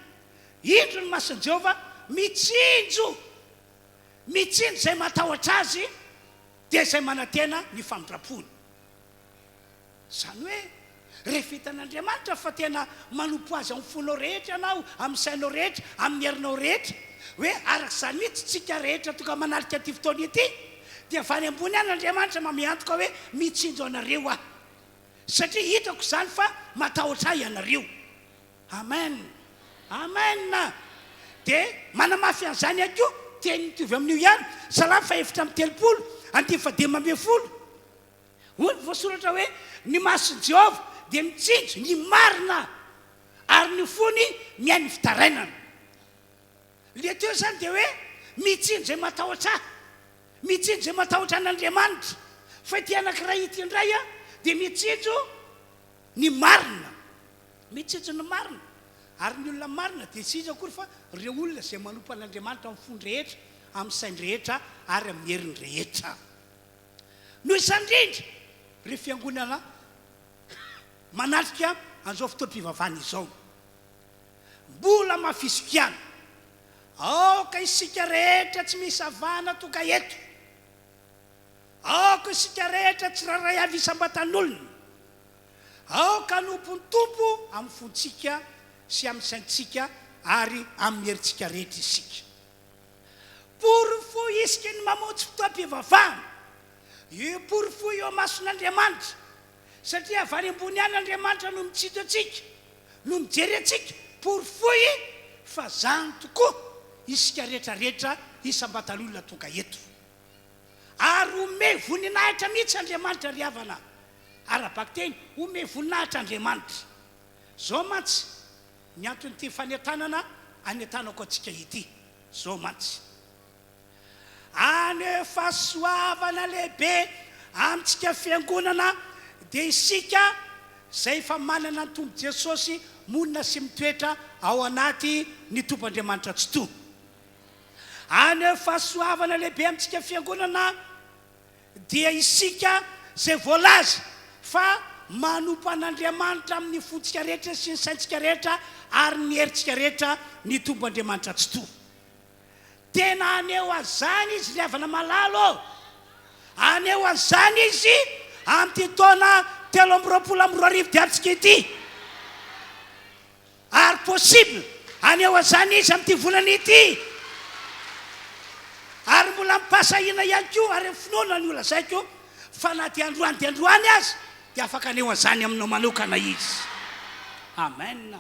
indro ny mason'i Jehovah mitsinjo, mitsinjo izay matahotra Azy, dia izay manantena ny famindram-pony. Izany hoe, rehefa hitan'Andriamanitra fa tena manompo Azy amin'ny fonao rehetra ianao, amin'ny sainao rehetra, amin'ny herinao rehetra, hoe araka izany mihitsy tsika rehetra tonga manatrika ity fotoana ity, Dia avy any ambony any Andriamanitra manome antoka hoe mitsinjo anareo aho. Satria hitako izany fa matahotra ahy ianareo. Amen. Amen. Dia manamafy an'izany ihany koa teny mitovy amin'io ihany, Salamo faha-34, andininy faha-15. Hoy ny voasoratra hoe, Ny mason'i Jehovah dia mitsinjo ny marina, ary ny fony mihaino ny fitarainana. Ilay teo izany dia hoe mitsinjo izay matahotra ahy, mitsinjo izay matahotra an'Andriamanitra. Fa ity anankiray ity indray dia mitsinjo ny marina. Mitsinjo ny marina. Ary ny olona marina dia tsy iza akory fa ireo olona izay manompo an'Andriamanitra amin'ny fony rehetra, amin'ny sainy rehetra ary amin'ny heriny rehetra. Noho izany indrindra, ry fiangonana manatrika an'izao fotoam-pivavahana izao, mbola mafisiko ihany, aoka isika rehetra tsy misy avahana tonga eto, aoka isika rehetra tsirairay avy isam-batan'olona, aoka hanompo ny Tompo amin'ny fontsika sy amin'ny saintsika ary amin'ny herintsika rehetra isika. Porofo isika ny mamonjy fotoam-pivavahana. Io porofo eo imason'Andriamanitra, satria avy any ambony any Andriamanitra no mitsinjo antsika, no mijery antsika. Porofoy fa zany tokoa isika rehetra rehetra isam-batan'olona tonga eto. Ary omeo voninahitra mihitsy Andriamanitra ry havana. Ara-bakiteny, omeo voninahitra Andriamanitra. Zao mantsy Ny anton'ity fanentanana anentanako antsika ity izao mantsy, haneho fahasoavana lehibe amintsika Fiangonana dia isika izay efa manana ny Tompo Jesosy monina sy mitoetra ao anaty ny Tompo Andriamanitra Tsitoha. Haneho fahasoavana lehibe amintsika Fiangonana dia isika izay voalaza fa manompo an'Andriamanitra amin'ny fontsika rehetra sy ny saintsika rehetra ary ny herintsika rehetra ny Tompo Andriamanitra Tsitoha. Tena haneho an'izany Izy ry havana malala ô! Haneho an'izany Izy amin'ity taona 2023 diavintsika ity. Ary possible haneho an'izany izy amin'ity volana ity. Ary mbola amim-pahasahiana ihany koa ary amin'ny finoana no lazaiko fa na dia androany dia androany aza dia afaka haneho an'izany aminao manokana izy. Amen.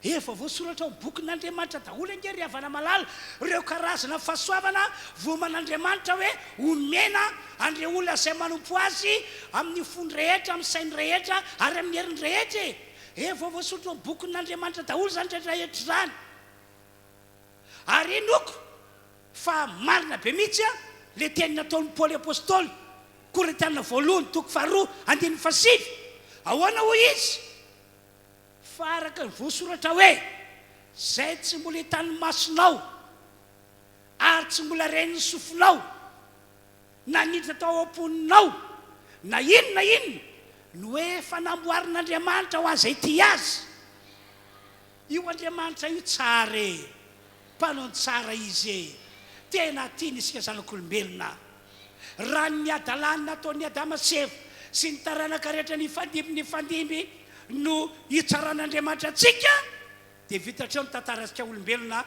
Efa voasoratra ao bokin'Andriamanitra daholo ange ry havana malala ireo karazana fahasoavana voaman'Andriamanitra hoe omena an'ireo olona izay manompo Azy amin'ny fony rehetra, amin'ny sainy rehetra ary amin'ny heriny rehetra e! Efa voasoratra ao amin'ny bokin'Andriamanitra daholo izany rehetra rehetra izany. Ary inoako fa marina be mihitsy ilay teny nataon'i Paoly Apostoly, Korintiana voalohany toko faharoa andininy fahasivy. Ahoana hoy izy? Fa araka ny voasoratra hoe, Izay tsy mbola hitan'ny masonao ary tsy mbola ren'ny sofinao, na niditra tao am-ponao, na inona na inona, no efa namboarin'Andriamanitra ho an'izay tia Azy. Io Andriamanitra io tsara e! Mpanao ny tsara Izy e! Tena tiany isika zanak'olombelona. Raha ny hadalana nataon'i Adama sy Eva sy ny taranaka rehetra nifandimby nifandimby no hitsaran'Andriamanitra antsika, dia vita hatreo ny tantarantsika olombelona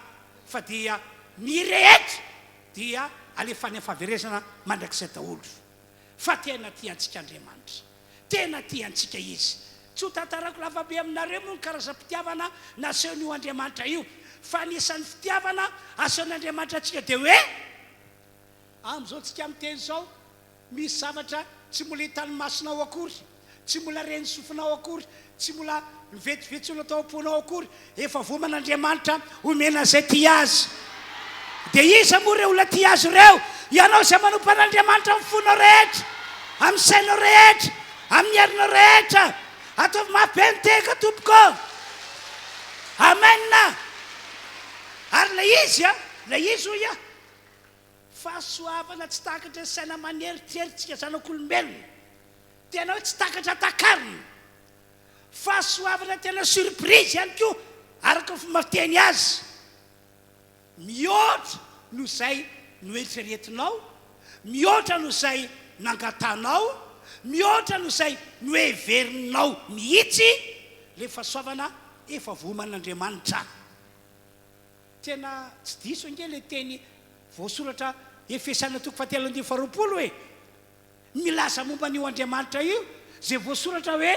fa dia ny rehetra dia alefa any amin'ny fahaverezana mandrakizay daholo. Fa tena tia antsika Andriamanitra. Tena tia antsika Izy. Tsy ho tantaraiko lavabe aminareo moa ny karazam-pitiavana nasehon'io Andriamanitra io, fa anisan'ny fitiavana asehon'Andriamanitra antsika dia hoe, Amin'izao tsika miteny izao, misy zavatra tsy mbola hitan'ny masonao akory, tsy mbola ren'ny sofinao akory, tsy mbola nivetsovetsoina tao am-ponao akory, efa voaman'Andriamanitra homena an'izay tia Azy. Dia iza moa ireo olona tia Azy ireo? Ianao izay manompo an'Andriamanitra amin'ny fonao rehetra, amin'ny sainao rehetra, amin'ny herinao rehetra. Ataovy mafy be ny tehaka tompoko. Amen. Ary ilay izy, ilay izy hoy aho, Fahasoavana tsy takatry ny saina aman'eritreritsika zanak'olombelona. Tena hoe tsy takatra takarina. Fahasoavana tena surprise ihany koa araka ny fomba fiteny azy. Mihoatra noho izay noeritreretinao, mihoatra noho izay nangatanao, mihoatra noho izay noheverinao mihitsy ilay fahasoavana efa voaoman'Andriamanitra. Tena tsy diso ange ilay teny voasoratra Efesiana toko fahatelo andininy faharoapolo e! Milaza momba an'io Andriamanitra io izay voasoratra hoe,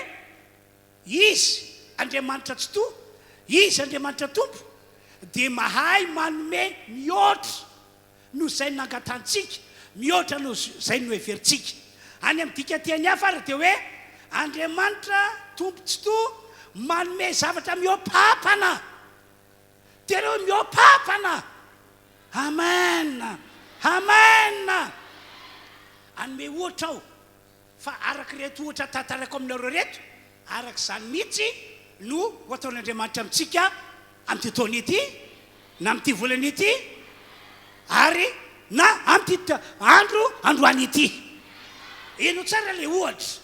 Izy, Andriamanitra Tsitoha, Izy, Andriamanitra Tompo, dia mahay manome mihoatra noho izay nangatantsika, mihoatra noho izay noheverintsika. Any amin'ny dikanteny hafa ary dia hoe, Andriamanitra Tompo Tsitoha manome zavatra mihoa-pampana. Tena hoe mihoa-pampana! Amen! Amen! Hanome ohatra aho, fa araka ireto ohatra tantaraiko aminareo ireto, araka izany mihitsy no ho ataon'Andriamanitra amintsika amin'ity taona ity, na amin'ity volana ity, ary na amin'ity andro androany ity. Henoy tsara ilay ohatra.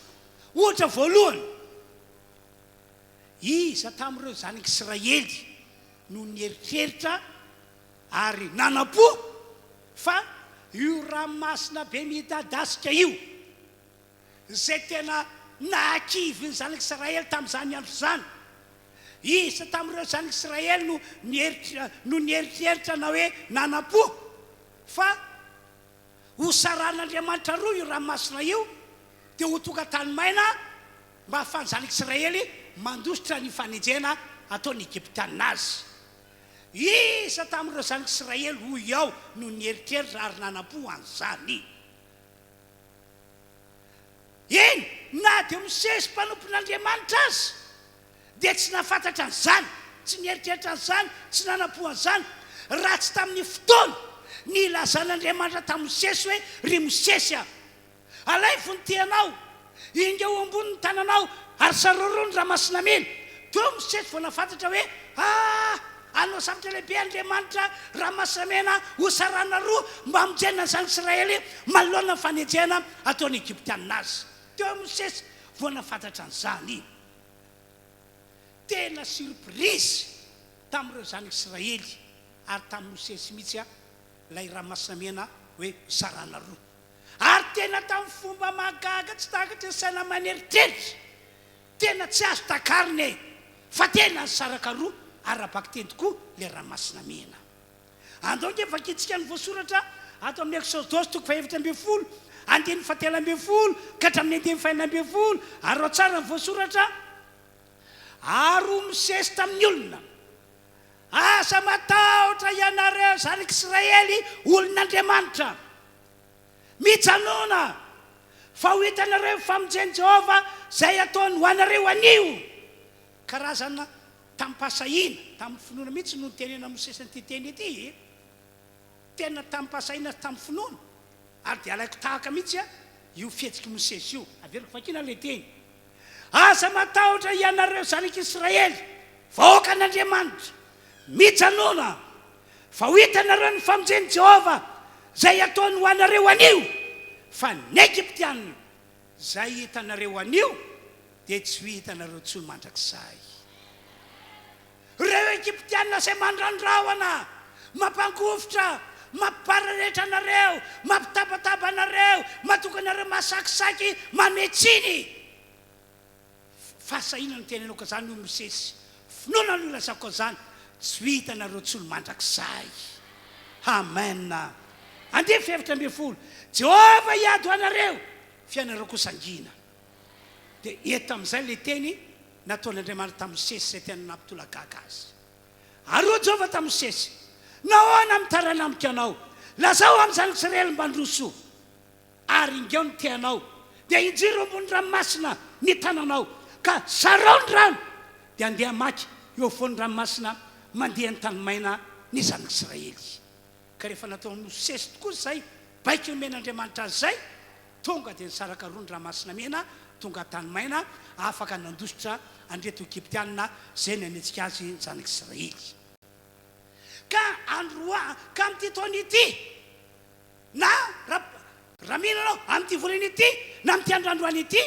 Ohatra voalohany. Iza tamin'ireo zanak'Israely no nieritreritra ary nanam-po fa io ranomasina be midadasika io, izay tena nahakivy ny zanak'Israely tamin'izany andro izany? Iza tamin'ireo zanak'Israely no no nieritreritra na hoe nanam-po fa ho saran'Andriamanitra roa io ranomasina io dia ho tonga tany maina mba hahafahan'ny zanak'Israely mandositra ny fanenjehana ataon'ny Egyptiana azy. Iza tamin'ireo zanak'Israely, hoy aho, no nieritreritra ary nanam-po an'izany? Eny, na dia Mosesy mpanompon'Andriamanitra aza dia tsy nahafantatra an'izany, tsy nieritreritra an'izany, tsy nanam-po an'izany, raha tsy tamin'ny fotoana nilazan'Andriamanitra tamin'i Mosesy hoe, Ry Mosesy a! Alaivo ny tehanao, ingao ambony ny tananao, ary saroro ny ranomasina mena. Teo Mosesy vao nahafantatra hoe, Ah! Hanao zavatra lehibe Andriamanitra, ranomasina mena hosarana roa mba hamonjena ny zanak'Israely manoloana ny fanenjehana ataon'ny Egyptianina azy. Teo Mosesy vao nahafantatra an'izany. Tena surprise tamin'ireo zanak'Israely ary tamin'i Mosesy mihitsy ilay ranomasina mena hoe hosarana roa. Ary tena tamin'ny fomba mahagaga tsy takatry ny saina aman'eritreritra, tena tsy azo takarina e! Fa tena nisaraka roa ara-bakiteny tokoa ilay ranomasina mena. Andao ange vakintsika ny voasoratra ato amin'ny Eksodosy toko faha-14, andininy faha-13 ka hatramin'ny andininy faha-16, ary ao tsara ny voasoratra, Ary hoy Mosesy tamin'ny olona, Aza matahotra ianareo zanak'Israely olon'Andriamanitra. Mijanòna, fa ho hitanareo ny famonjen'i Jehovah izay ataony ho anareo anio. Karazana tamim-pahasahiana, tamin'ny finoana mihitsy no nitenenan'i Mosesy an'ity teny ity. Tena tamim-pahasahiana sy tamin'ny finoana. Ary dia alaiko tahaka mihitsy io fihetsik'i Mosesy io. Averiko vakiana ilay teny. Aza matahotra ianareo zanak'Israely, vahoakan'Andriamanitra. Mijanòna, fa ho hitanareo ny famonjen'i Jehovah izay ataony ho anareo anio, fa ny Egyptiana izay hitanareo anio dia tsy ho hitanareo intsony mandrakizay. Ireo Egyptiana izay mandrandrahona, mampangovitra, mampipararetra anareo, mampitabataba anareo, mahatonga anareo mahasakisaky, manome tsiny. Fahasahiana no tenenako an'izany, hoy Mosesy. Finoana no ilazako an'izany. Tsy ho hitanareo intsony mandrakizay. Amen. Andininy faha-14, Jehovah hiady ho anareo, fa ianareo kosa hangina. Dia eto amin'izay ilay teny nataon'Andriamanitra tamin'i Mosesy izay tena nampitolagaga azy. Ary hoy Jehovah tamin'i Mosesy, Nahoana mitaraina amiko ianao? Lazao amin'ny zanak'Israely mba handroso. Ary ingao ny tehanao, dia injiro ambony ranomasina ny tananao, ka zarao ny rano, dia handeha hamaky eo afovoan'ny ranomasina mandeha ny tany maina ny zanak'Israely. Ka rehefa nataon'i Mosesy tokoa izay baiko nomen'Andriamanitra azy izay, tonga dia nisaraka roa ny Ranomasina Mena, tonga tany maina, afaka nandositra an'ireto Egyptiana izay nanenjika azy ny zanak'Israely. Ka androa, ka amin'ity taona ity, na raha, raha mino ianao, amin'ity volana ity, na amin'ity andro androany ity,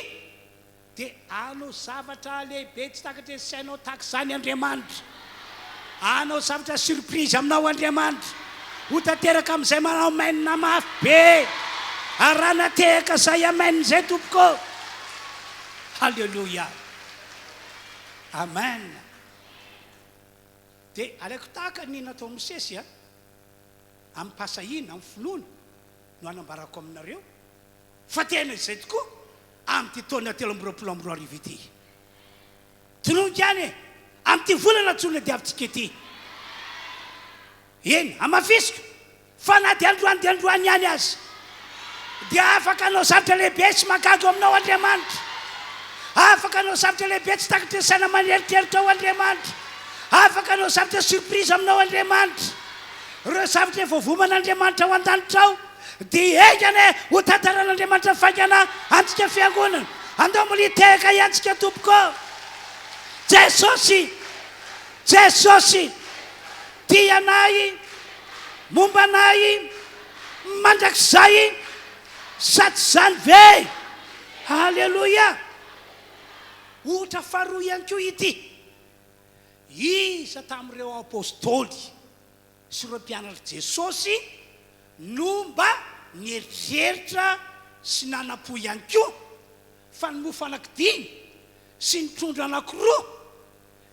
Dia hanao zavatra lehibe tsy takatry ny sainao tahaka izany Andriamanitra. Hanao zavatra surprise aminao Andriamanitra. Ho tanteraka amin'izay manao amen mafy be. Ary raha natehaka izay amen izay tompoko. Haleloia. Amen. Dia alaiko tahaka ny nataon'i Mosesy a. Amim-pahasahiana, amin'ny finoana. no anambarako aminareo fa tena izay tokoa amin'ity taona 2023 ity. Tononiko ihany e! Amin'ity volana jona diavintsika ity. Eny, hamafisiko fa na dia androany dia androany ihany aza, dia afaka hanao zavatra lehibe sy mahagaga eo aminao Andriamanitra. Afaka hanao zavatra lehibe tsy takatry ny saina aman'eritreritrao Andriamanitra. Afaka hanao zavatra surprise aminao Andriamanitra. Ireo zavatra efa voaoman'Andriamanitra ao an-danitra ao dia enga anie ho tantaran'Andriamanitra faingana antsika fiangonana. Andao mbola hitehaka ihany tsika tompoko. Jesosy! Jesosy! Tia anay, momba anay mandrakizay, sa tsy izany ve? Aleloia! Ohatra faharoa ihany koa ity. Iza tamin'ireo apostoly sy ireo mpianatr'i Jesosy no mba nieritreritra sy nanam-po ihany koa fa ny mofo anankidimy sy ny trondro anankiroa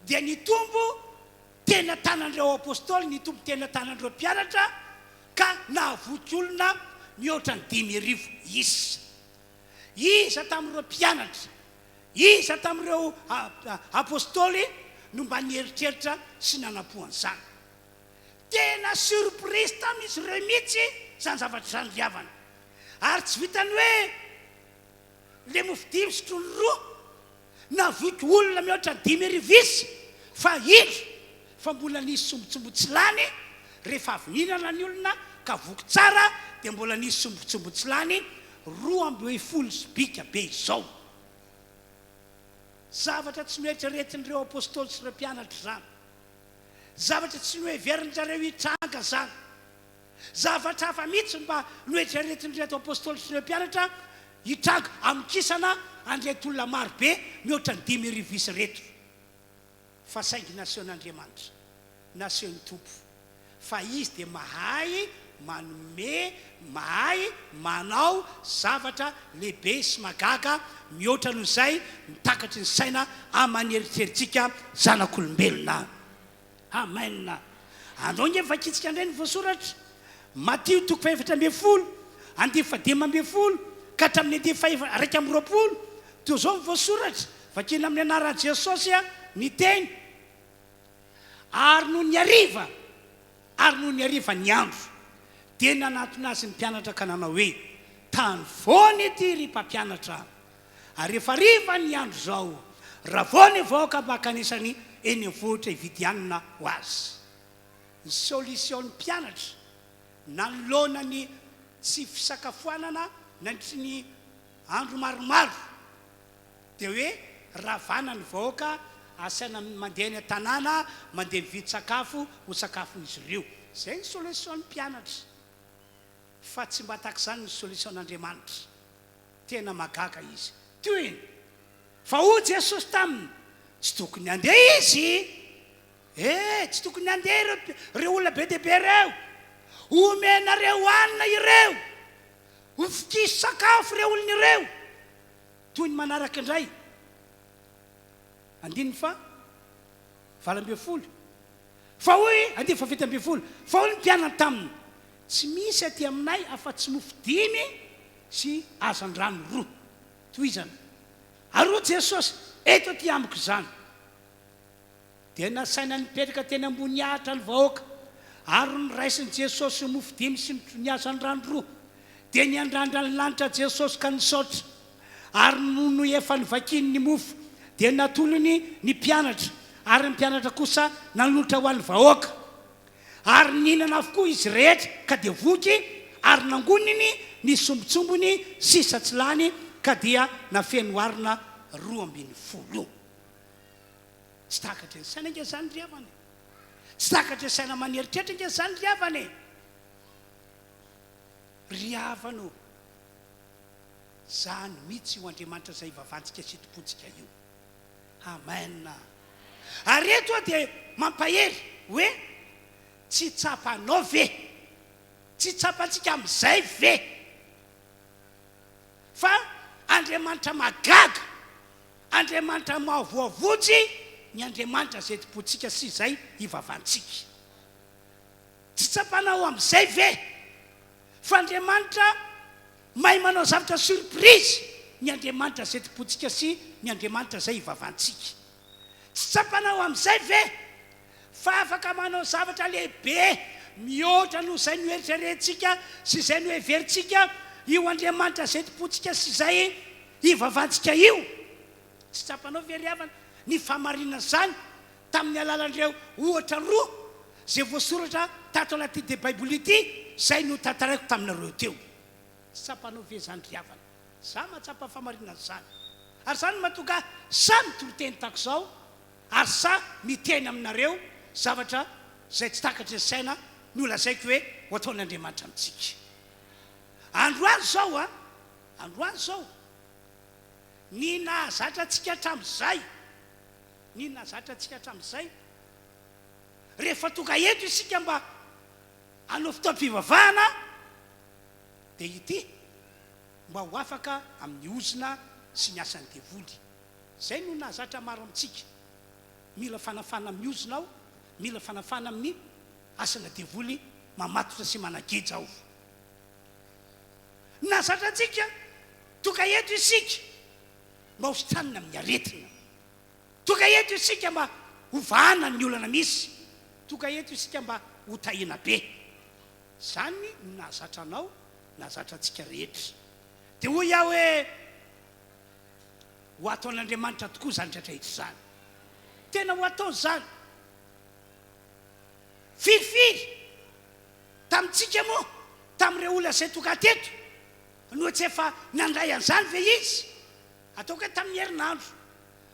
dia nitombo teny an-tanan'ireo apostoly, nitombo teny an-tanan'ireo mpianatra ka nahavoky olona mihoatra ny 5000 isa? Iza tamin'ireo mpianatra, iza tamin'ireo apostoly no mba nieritreritra sy nanam-po an'izany? Tena surprise tamin'izy ireo mihitsy izany zavatra izany ry havana. Ary tsy vitan'ny hoe ilay mofo dimy sy trondro roa navoky olona mihoatra ny 5000 isa fa indro fa mbola nisy sombintsombiny tsy lany rehefa avy nihinana ny olona ka voky tsara dia mbola nisy sombintsombiny tsy lany 12 sobika be izao. Zavatra tsy noeritreretin'ireo apostoly sy ireo mpianatra izany. Zavatra tsy noheverin-dry zareo hitranga izany. Zavatra hafa mihitsy no mba noeritreretin'ireto apostoly sy ireo mpianatra hitranga hamokisana an'ireto olona maro be mihoatra ny 5000 isa ireto. Fa saingy nasehon'Andriamanitra, nasehon'ny Tompo, fa Izy dia mahay manome, mahay manao zavatra lehibe sy mahagaga mihoatra noho izay ny takatry ny saina aman'eritreritsika zanak'olombelona. Amen. Andao ange vakintsika indray ny voasoratra. Matio toko faha-14, andininy faha-15 ka hatramin'ny andininy faha-21. Toy izao ny voasoratra, vakina amin'ny anaran'i Jesosy ny teny. Ary nony hariva, ary nony hariva ny andro, dia nanatona azy ny mpianatra ka nanao hoe, Tany foana ity, ry mpampianatra, ary efa hariva ny andro izao, ravao ny vahoaka mba hankanesany eny amin'ny vohitra hividy hanina ho azy. Ny solution-n'ny mpianatra nanoloana ny tsy fisakafoanana nandritry ny andro maromaro dia hoe ravana ny vahoaka, asaina mandeha any an-tanàna, mandeha mividy sakafo ho sakafon'izy ireo. Izay ny solution-n'ny mpianatra. Fa tsy mba tahaka izany ny solution-n'Andriamanitra. Tena mahagaga izy. Tohiny, Fa hoy Jesosy taminy, Tsy tokony handeha izy. E, tsy tokony handeha ireo, ireo olona be dia be ireo. Omenareo hanina ireo. Hovokiso sakafo ireo olona ireo. Toy ny manaraka indray. Andininy faha 18. Fa hoy, andininy faha 17, Fa hoy ny mpianany taminy, Tsy misy aty aminay afa-tsy mofo dimy sy hazandrano roa. Tohizana. Ary hoy Jesosy, Eto aty amiko izany. Dia nasaina nipetraka teny ambony ahitra ny vahoaka, ary noraisin'i Jesosy ny mofo dimy sy ny hazandrano roa. Dia niandrandra ny lanitra Jesosy ka nisaotra. Ary nony efa novakiny ny mofo, dia natolony ny mpianatra, ary ny mpianatra kosa nanolotra ho an'ny vahoaka. Ary nihinana avokoa izy rehetra ka dia voky, ary nangoniny ny sombintsombiny sisa tsy lany ka dia nafeno harona 12. Tsy takatry ny saina ange izany ry havana e! Tsy takatry ny saina aman'eritreritra ange izany ry havana e! Ry havana ô, izany mihitsy io Andriamanitra izay ivavahantsika sy itompoantsika io. Amen. Ary eto aho dia mampahery hoe tsy tsapanao ve? Tsy tsapantsika amin'izay ve fa Andriamanitra mahagaga, Andriamanitra mahavoavonjy ny Andriamanitra izay tompontsika sy izay ivavantsika. Tsy tsapanao amin'izay ve? Fa Andriamanitra mahay manao zavatra surprise ny Andriamanitra izay tompontsika sy ny Andriamanitra izay ivavantsika. Tsy tsapanao amin'izay ve fa afaka manao zavatra lehibe mihoatra noho izay noeritreretintsika sy izay noheverintsika io Andriamanitra izay tompontsika sy izay ivavantsika io? Tsy tsapanao ve ry havana ny fahamarinan'izany tamin'ny alalan'ireo ohatra roa izay voasoratra tato anatin'ity Baiboly ity izay notantaraiko taminareo teo? Tsy tsapanao ve izany ry havana? Izaho mahatsapa fahamarinan'izany. Ary izany no mahatonga ahy sahy mitory teny tahaka izao ary sahy miteny aminareo zavatra izay tsy takatry ny saina nolazaiko hoe ho ataon'Andriamanitra amintsika. Androany izao an! Androany izao, ny nahazatra antsika hatramin'izay, ny nahazatra antsika hatramin'izay, rehefa tonga eto isika mba hanao fotoam-pivavahana, dia ity, mba ho afaka amin'ny ozona sy ny asan'ny devoly. Izay no nahazatra maro amintsika. Mila fanafana amin'ny ozona aho, mila fanafana amin'ny asana devoly mamatotra sy manageja aho. Nahazatra antsika, tonga eto isika mba ho sitranina amin'ny aretina. Tonga eto isika mba ho vahana ny olana misy. Tonga eto isika mba ho tahiana be. Izany no nahazatra anao, nahazatra antsika rehetra. Dia hoy aho hoe, Ho ataon'Andriamanitra tokoa izany rehetra rehetra izany. Tena ho ataony izany. Firifiry tamintsika moa, tamin'ireo olona izay tonga teto, no tsy efa nandray an'izany ve izy? Ataoko hoe tamin'ny herinandro.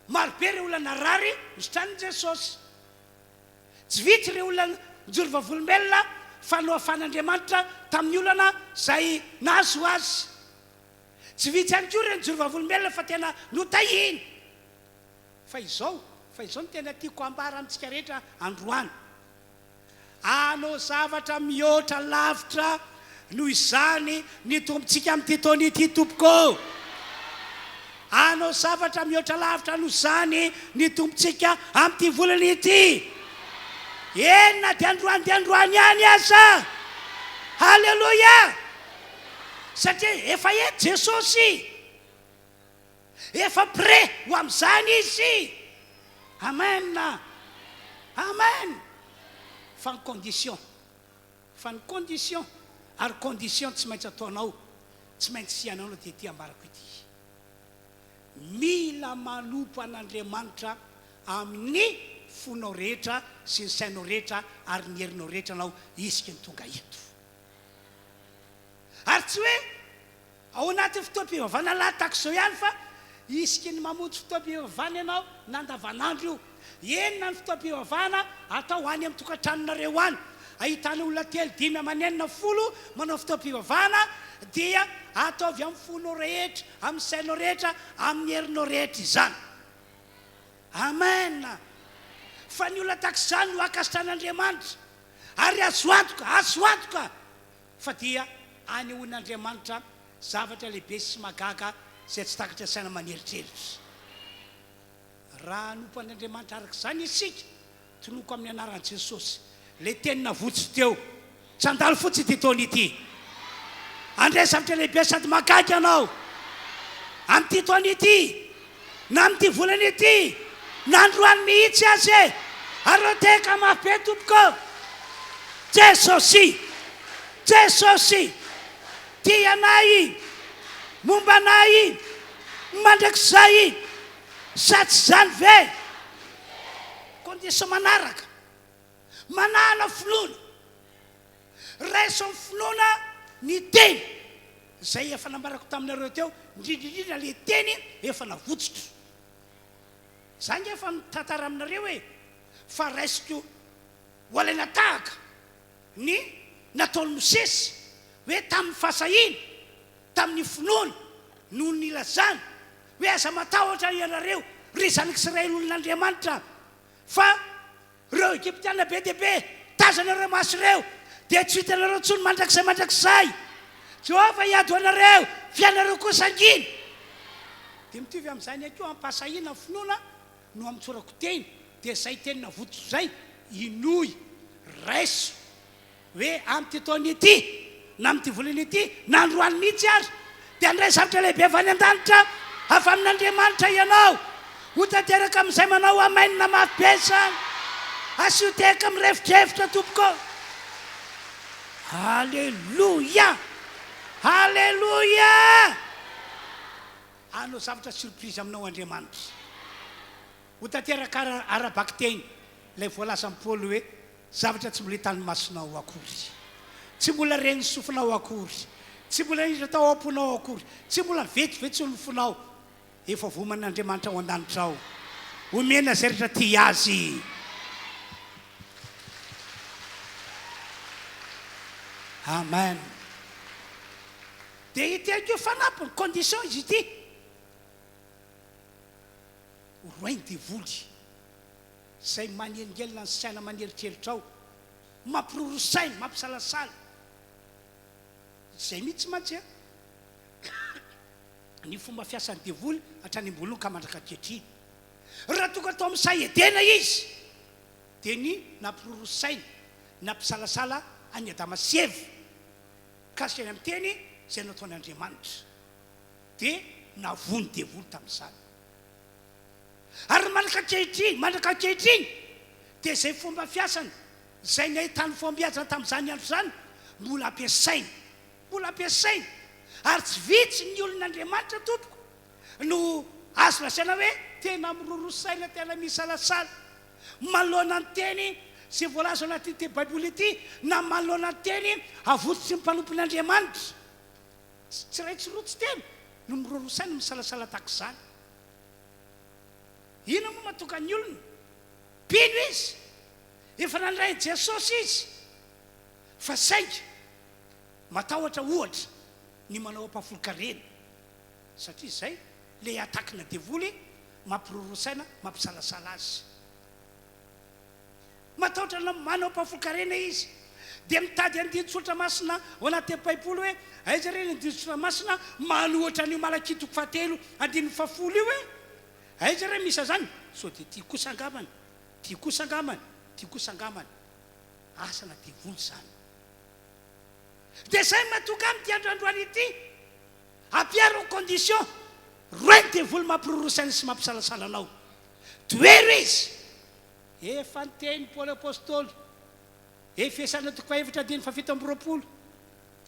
Marobe ireo olona narary nositranin'i Jesosy. Tsy vitsy ireo olona nijoro vavolombelona fa nohafan'Andriamanitra tamin'ny olana izay nahazo azy. Tsy vitsy ihany koa ireo nijoro vavolombelona fa tena notahiny. Fa izao, fa izao no tena tiako hambara amintsika rehetra androany. Hanao zavatra mihoatra lavitra noho izany ny Tompontsika amin'ity taona ity, tompoko. Hanao zavatra mihoatra lavitra noho izany ny Tompontsika amin'ity volana ity. Eny na dia androany dia androany ihany aza. Haleloia! Satria efa eto Jesosy. Efa prêt ho amin'izany Izy. Amen. Amen. Fa ny condition, fa ny condition, ary condition tsy maintsy ataonao, tsy maintsy iainanao dia ity ambarako ity. Mila manompo an'Andriamanitra amin'ny fonao rehetra sy ny sainao rehetra ary ny herinao rehetra ianao isika ny tonga eto. Ary tsy hoe Ao anatin'ny fotoam-pivavahana lahy tahaka izao ihany fa isiky ny mamonjy fotoam-pivavahana ianao na andavanandro io. Eny na ny fotoam-pivavahana atao any amin'ny tokantranonareo any, ahitana olona telo, dimy aman'enina, folo manao fotoam-pivavahana dia ataovy amin'ny fonao rehetra, amin'ny sainao rehetra, amin'ny herinao rehetra izany. Amen! Fa ny olona tahaka izany no ankasitran'Andriamanitra ary azo antoka, azo antoka Fa dia anehoan'Andriamanitra zavatra lehibe sy mahagaga izay tsy takatra saina aman'eritreritra. Raha hanompo an'Andriamanitra araka izany isika, tonoko amin'ny anaran'i Jesosy, ilay teny navotso teo, tsy handalo fotsiny ity taona ity. Handray zavatra lehibe sady mahagaga ianao amin'ity taona ity, na amin'ity volana ity, na androany mihitsy aza e! Ary ireo tehaka mafy be tompoko! Jesosy! Jesosy! Tia anay! Momba anay! Mandrakizay! Sa tsy izany ve? Condition manaraka. Manana finoana. Raiso amin'ny finoana ny teny izay efa nambarako taminareo teo, indrindra indrindra ilay teny efa navotsotro. Za ange efa mitantara aminareo e, fa raisiko ho alaina tahaka ny nataon'i Mosesy hoe tamin'ny fahasahiana, tamin'ny finoana no nilazany hoe aza matahotra ianareo ry zanak'Israely olon'Andriamanitra fa Ireo Egyptiana be dia be tazanareo maso ireo dia tsy ho hitanareo intsony mandrakizay mandrakizay. Jehovah hiady ho anareo, fa ianareo kosa hangina. Dia mitovy amin'izany ihany koa, am-pahasahiana ny finoana no amotsorako teny, dia izay teny navotsotra izay, inoy, raiso, hoe amin'ity taona ity, na amin'ity volana ity, na androany mihitsy ary, dia handray zavatra lehibe avy any an-danitra, avy amin'Andriamanitra ianao. Ho tanteraka amin'izay manao amen mafy be izany. Asio tehaka mirefodrefotra tompoko. Aleloia! Aleloia! Hanao zavatra surprise aminao Andriamanitra. Ho tanteraka ara-bakiteny ilay voalazan'i Paoly hoe, Zavatra tsy mbola hitan'ny masonao akory, tsy mbola ren'ny sofinao akory, tsy mbola niditra tao am-ponao akory, tsy mbola vetsovetsoin'ny fonao, efa voaman'Andriamanitra ao an-danitra ao. Omena izay rehetra tia Azy. Amen. Dia ity ihany koa fanampiny, condition izy ity. Roahin'ny devoly. Izay manelingelina ny saina aman'eritreritra ao, mampiroro saina, mampisalasala. Izay mihitsy mantsy ny fomba fiasan'ny devoly hatrany am-boalohany ka mandraka ankehitriny. Raha tonga tao amin'ny saha Edena izy, dia ny nampiroro saina, nampisalasala an'i Adama sy Eva, mikasika ny amin'ny teny izay nataon'Andriamanitra. Dia navoan'ny devoly tamin'izany. Ary mandraka ankehitriny, mandraka ankehitriny, dia izay fomba fiasany, izay nahitany fahombiazana tamin'izany andro izany, mbola ampiasainy. Mbola ampiasainy. Ary tsy vitsy ny olon'Andriamanitra, tompoko, no azo lazaina hoe tena miroroa saina, tena misalasala, manoloana ny teny izay voalaza ao anatin'ity Baiboly ity, na manoloana ny teny avotsotry ny mpanompon'Andriamanitra. Tsy iray, tsy roa, tsy telo no miroroa saina, misalasala tahaka izany. Inona moa mahatonga ny olona? Mpino izy, efa nandray an'i Jesosy izy, fa saingy matahotra ohatra ny manao ampahafolon-karena, satria izay ilay attaque-na devoly mampiroroa saina, mampisalasala azy. Matahotra ny manao mpahafolon-karena izy. Dia mitady andinin-tsoratra masina ao anatin'ny Baiboly hoe, aiza re ny andinin-tsoratra masina manohitra an'io Malakia toko fahatelo andininy fahafolo io e? Aiza re misy an'izany? Sao dia ity kosa angambany, ity kosa angambany, ity kosa angambany. Asana devoly izany. Dia izay no mahatonga ahy amin'ity andro androany ity, ampiaro ny condition, roahy ny devoly mampiroroa saina sy mampisalasala anao. Tohero izy. Efa niteny Paoly Apostoly, Efesiana toko fahefatra andininy fahafito amby 20,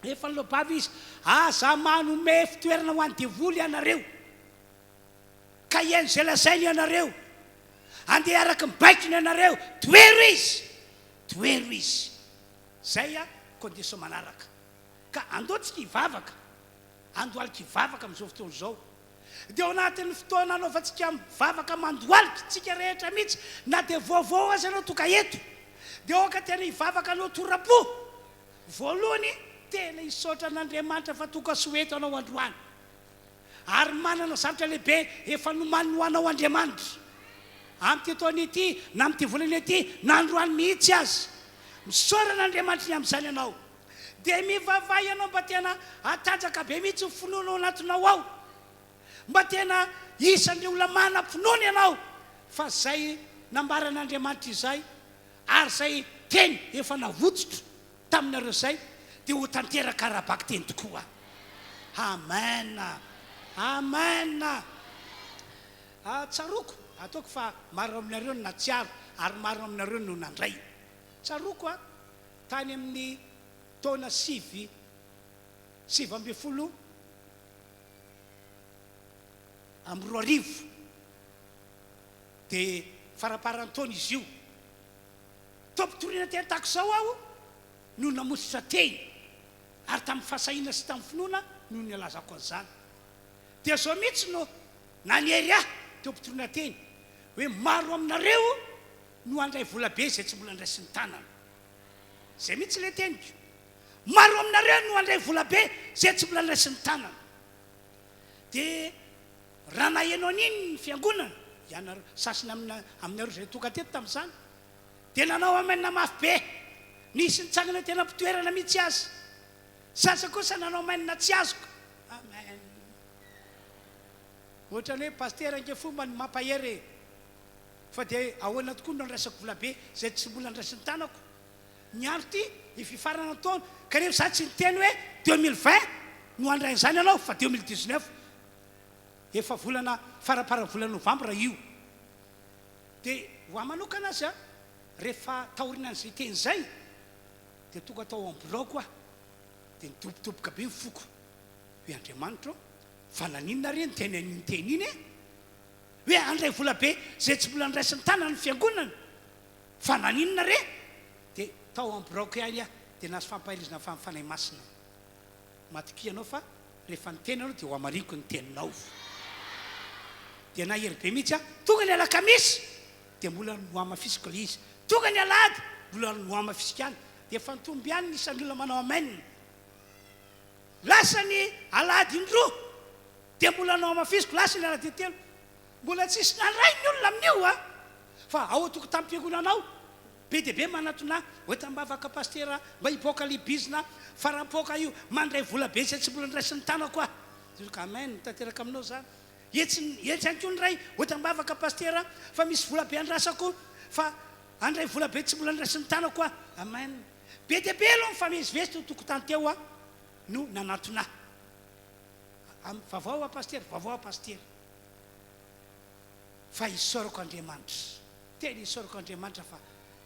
efa niloa-bava izy, Aza manome fitoerana ho an'ny devoly ianareo, ka hihaino izay lazainy ianareo, andeha araka ny baikony ianareo, tohero izy, tohero izy. Izay condition manaraka. Ka andao tsika hivavaka, andohalika hivavaka amin'izao fotoana izao. Dia ao anatin'ny fotoana anaovantsika vavaka mandohalika, tsika rehetra mihitsy, na dia vaovao aza ianao tonga eto, dia aoka tena hivavaka anao tora-po. Voalohany, tena hisaotra an'Andriamanitra fa tonga soa eto anao androany. Ary manana zavatra lehibe efa nomaniny ho anao Andriamanitra. Amin'ity taona ity, na amin'ity volana ity, na androany mihitsy aza. Misaora an'Andriamanitra ny amin'izany ianao. Dia mivavaha ianao mba tena hatanjaka be mihitsy ny finoana ao anatinao ao. Mba tena isan'ireo olona manam-pinoana ianao fa izay nambaran'Andriamanitra izay ary izay teny efa navotsotro taminareo izay dia ho tanteraka ara-bakiteny tokoa. Amen. Amen. Tsaroako, ataoko fa maro aminareo no nahatsiaro ary maro aminareo no nandray. Tsaroako a. Tany amin'ny taona sivy 2019, dia faramparan'ny taona izy io. Tao am-pitoriana teny tahaka izao aho no namotsitra teny, ary tamin'ny fahasahiana sy tamin'ny finoana no nilazako an'izany. Dia izao mihitsy no nanery ahy teo am-pitoriana teny, hoe maro aminareo no handray volabe izay tsy mbola ndraisin'ny tanana. Izay mihitsy ilay teniko. Maro aminareo no handray volabe izay tsy mbola ndraisin'ny tanana. Dia raha naheno an'iny ny fiangonana, ianareo, sasany amina, aminareo izay tonga teto tamin'izany, dia nanao amen mafy be. Nisy nitsangana tena am-pitoerana mihitsy aza. Sasany kosa nanao amen tsy azoko. Amen. Ohatran'ny hoe pasitera ange fomba ny mampahery e. Fa dia ahoana tokoa no andraisako volabe izay tsy mbola andraisin'ny tanako? Ny andro ity efa hifarana ny taona kanefa za tsy niteny hoe 2020 no handray an'izany ianao fa 2019. Efa volana faramparan'ny volana novambra io. Dia ho ahy manokana aza rehefa taorianan'izay teny izay dia tonga tao amin'ny biraoko aho dia nidobodoboka be ny foko hoe Andriamanitra ô, fa naninona re niteny an'iny teny iny e? Hoe handray vola be izay tsy mbola niraisin'ny tanany ny fiangonana, fa naninona re? Dia tao amin'ny biraoko ihany aho dia nahazo fampaherezana avy amin'ny Fanahy Masina. Matokia ianao fa rehefa niteny ianao dia hohamariko ny teninao. Dia nahery be mihitsy aho. Tonga ny alakamisy dia mbola nohamafisiko ilay izy. Tonga ny alahady mbola nohamafisiko ihany. Dia efa nitombo ihany ny isan'ny olona manao amen. Lasa ny alahady indroa dia mbola nohamafisiko, lasa ny alahady intelo. Mbola tsisy nandray ny olona amin'io a! Fa ao an-tokotanim-piangonana ao, be dia be manatona ahy, hoentam-bavaka pasitera mba hipoaka le bizina, fa raha mipoaka io, mandray vola be izay tsy mbola noraisin'ny tanako aho. Dia hoy amen, tanteraka aminao izany. Etsy etsy ihany koa ny ray, hoentam-bavaka pasitera fa misy vola be andrasako, fa handray vola be tsy mbola noraisin'ny tanako aho. Amen. Be dia be aloha mifamezivezy teo tokotany teo aho no nanatona ahy. Am, vavao aho pasitera, vavao aho pasitera. Fa isaorako Andriamanitra, tena isaorako Andriamanitra fa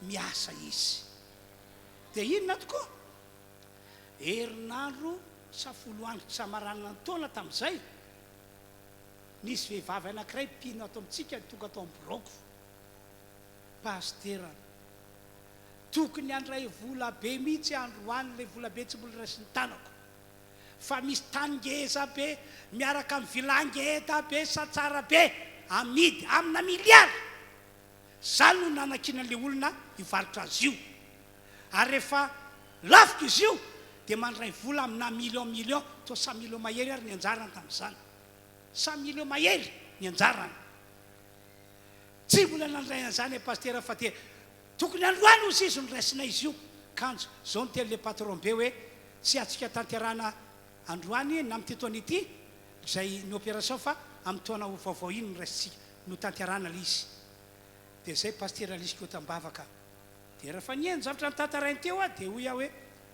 miasa Izy. Dia inona tokoa? Herinandro sa folo andro tsy hamaranana ny taona tamin'izay, nisy vehivavy anankiray mpino ato amintsika tonga tao amin'ny biraoko. Pasitera, tokony handray vola be mihitsy androany ilay vola be tsy mbola raisin'ny tanako. Fa misy tany ngeza be miaraka amin'ny villa ngeda be sa tsara be amidy amina milliard. Zany no nanakiana le olona hivarotra azy io. Ary rehefa lafiko izy io dia mandray vola amina million million, toa cent million mahery ary ny anjarany tamin'izany. Cent million mahery ny anjarany. Tsy mbola nandray an'izany i Pasitera fa dia tokony androany hozy izy no raisina izy io. Kanjo zao niteny le patron be hoe tsy atsika tanterahana androany na amin'ity taona ity izay ny opération fa amin'ny taona ho vaovao iny no raisintsika no tanterahana le izy. Dia zay Pasitera lisiko eto am-bavaka. Dia rehefa niheno zavatra notantarainy teo aho dia hoy aho hoe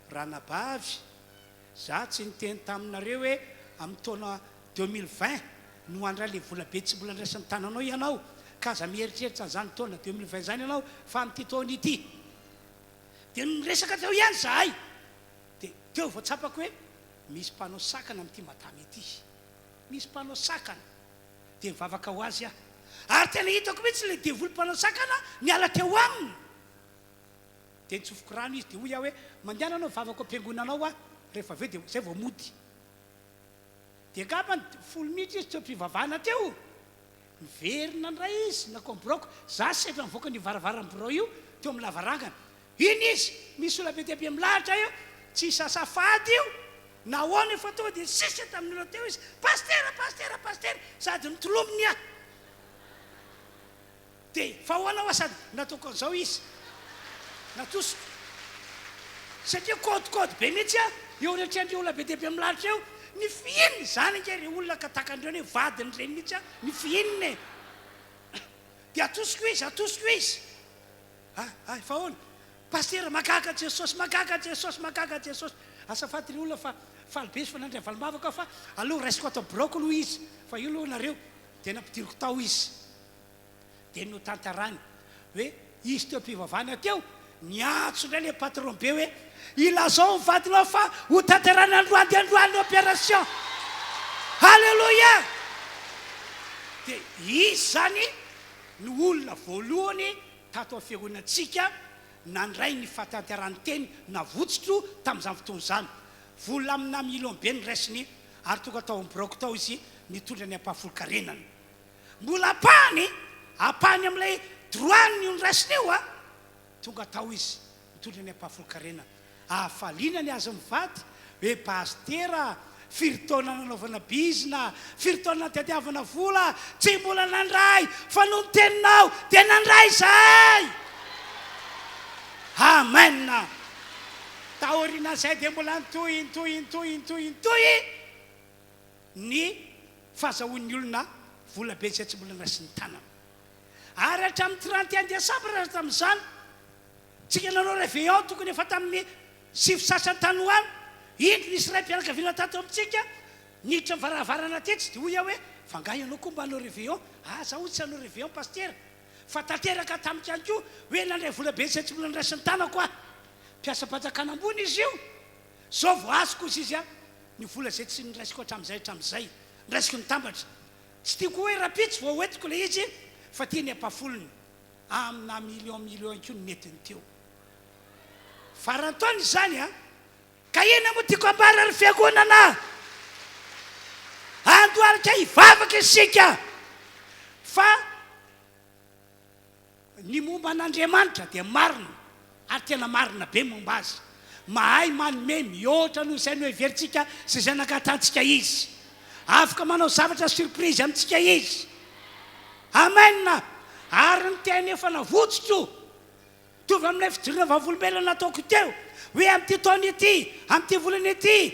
ranabavy za tsy niteny taminareo hoe amin'ny taona 2020 no handray le vola be tsy mbola andraisan'ny tananao ianao ka aza mieritreritra an'izany taona 2020 izany ianao fa amin'ity taona ity. Dia niresaka teo ihany izahay dia teo vao tsapako hoe misy mpanao sakana amin'ity madama ity. Misy mpanao sakana. Dia nivavaka ho azy aho. Ary tena hitako mihitsy ilay devoly mpanao sakana niala teo aminy. Dia nitsofoko rano izy dia hoy aho hoe mandehana anao mivavaka ao am-piangonana ao aho rehefa avy eo dia izay vao mody. Dia angamba folo minitra izy teo am-pivavahana teo. Niverina indray izy nankao amin'ny biraoko. Za sendra nivoaka an'io varavaran'ny birao io teo amin'ny lavarangana. Iny izy, misy olona be dia be milahatra eo, tsy sasa-fady io. Nahoana io fa tonga dia nisisika tamin'ny olona teo izy, Pasitera, pasitera, pasitera, sady notolominy aho. Dia fa ahoana hoa sady nataoko an'izao izy, natosiko. Satria kaodikaody be mihitsy aho eo anatrehan'ireo olona be dia be milahatra eo. Ny fihinina izany ange ry olona ka tahaka an'ireny hoe vadin'ireny mihitsy aho, ny fihinina e. Dia atosiko izy, atosiko izy. Ah, ah, fa ahoana? Pasitera, mahagaga Jesosy, mahagaga Jesosy, mahagaga Jesosy. Azafady ry olona fa faly be sy fa nandray valim-bavaka aho fa aleo raisiko ato biraoko aloha izy fa io aloha nareo. Dia nampidiriko tao izy. Dia notantarany hoe izy teo am-pivavahana teo, niantso indray ilay patron be hoe ilazao ny vadinao fa ho tanterahina androany dia androany ny opération. Alléluia! Dia izy izany no olona voalohany tato amin'ny fiangonantsika nandray ny fahatanterahan'ny teny navotsotro tamin'izany fotoana izany. Vola amina million be noraisiny ary tonga tao amin'ny biraoko tao izy nitondra ny ampahafolon-karenany. Mbola ampahany, ampahany amin'ilay droit-ny io noraisiny io a! Tonga tao izy nitondra ny ampahafolon-karena. Hafaliana ny azy mivady hoe pasitera, firy taona nanaovana bizina, firy taona nitadiavana vola, tsy mbola nandray fa noho ny teninao dia nandray izahay! Amen! Taorian'izay dia mbola nitohy, nitohy, nitohy, nitohy, nitohy ny fahazahoan'ny olona vola be izay tsy mbola nasiany tanana. Ary hatramin'ny 31 desambra aza tamin'izany. Tsika nanao réveillon tokony efa tamin'ny sivy sasany tany ho any, indro nisy raim-pianakaviana tato amintsika niditra ny varavarana tetsy dia hoy aho hoe, fa angaha ianao koa mba hanao réveillon? Ah, za hoy tsy hanao réveillon pasitera. Fa tanteraka tamiko ihany koa hoe nandray vola be izay tsy mbola noraisin'ny tanako aho. Mpiasam-panjakana ambony izy io. Zao vao azoko hozy izy ny vola izay tsy noraisiko hatramin'izay hatramin'izay. Noraisiko nitambatra. Tsy tiako hoe rahampitso vao hoentiko ilay izy fa tia ny ampahafolony. Amina million million ihany koa no nentiny teo. Faran'ny taona izany an! Ka inona moa tiako ambara ry fiangonana? Andohalika hivavaka isika fa ny momba an'Andriamanitra dia marina ary tena marina be momba azy. Mahay manome mihoatra noho izay noheverintsika sy izay nangatahantsika Izy. Afaka manao zavatra surprise amintsika Izy. Amen! Ary ny teny efa navotsotro. Mitovy amin'ilay fijoroana vavolombelona nataoko teo, hoe amin'ity taona ity, amin'ity volana ity,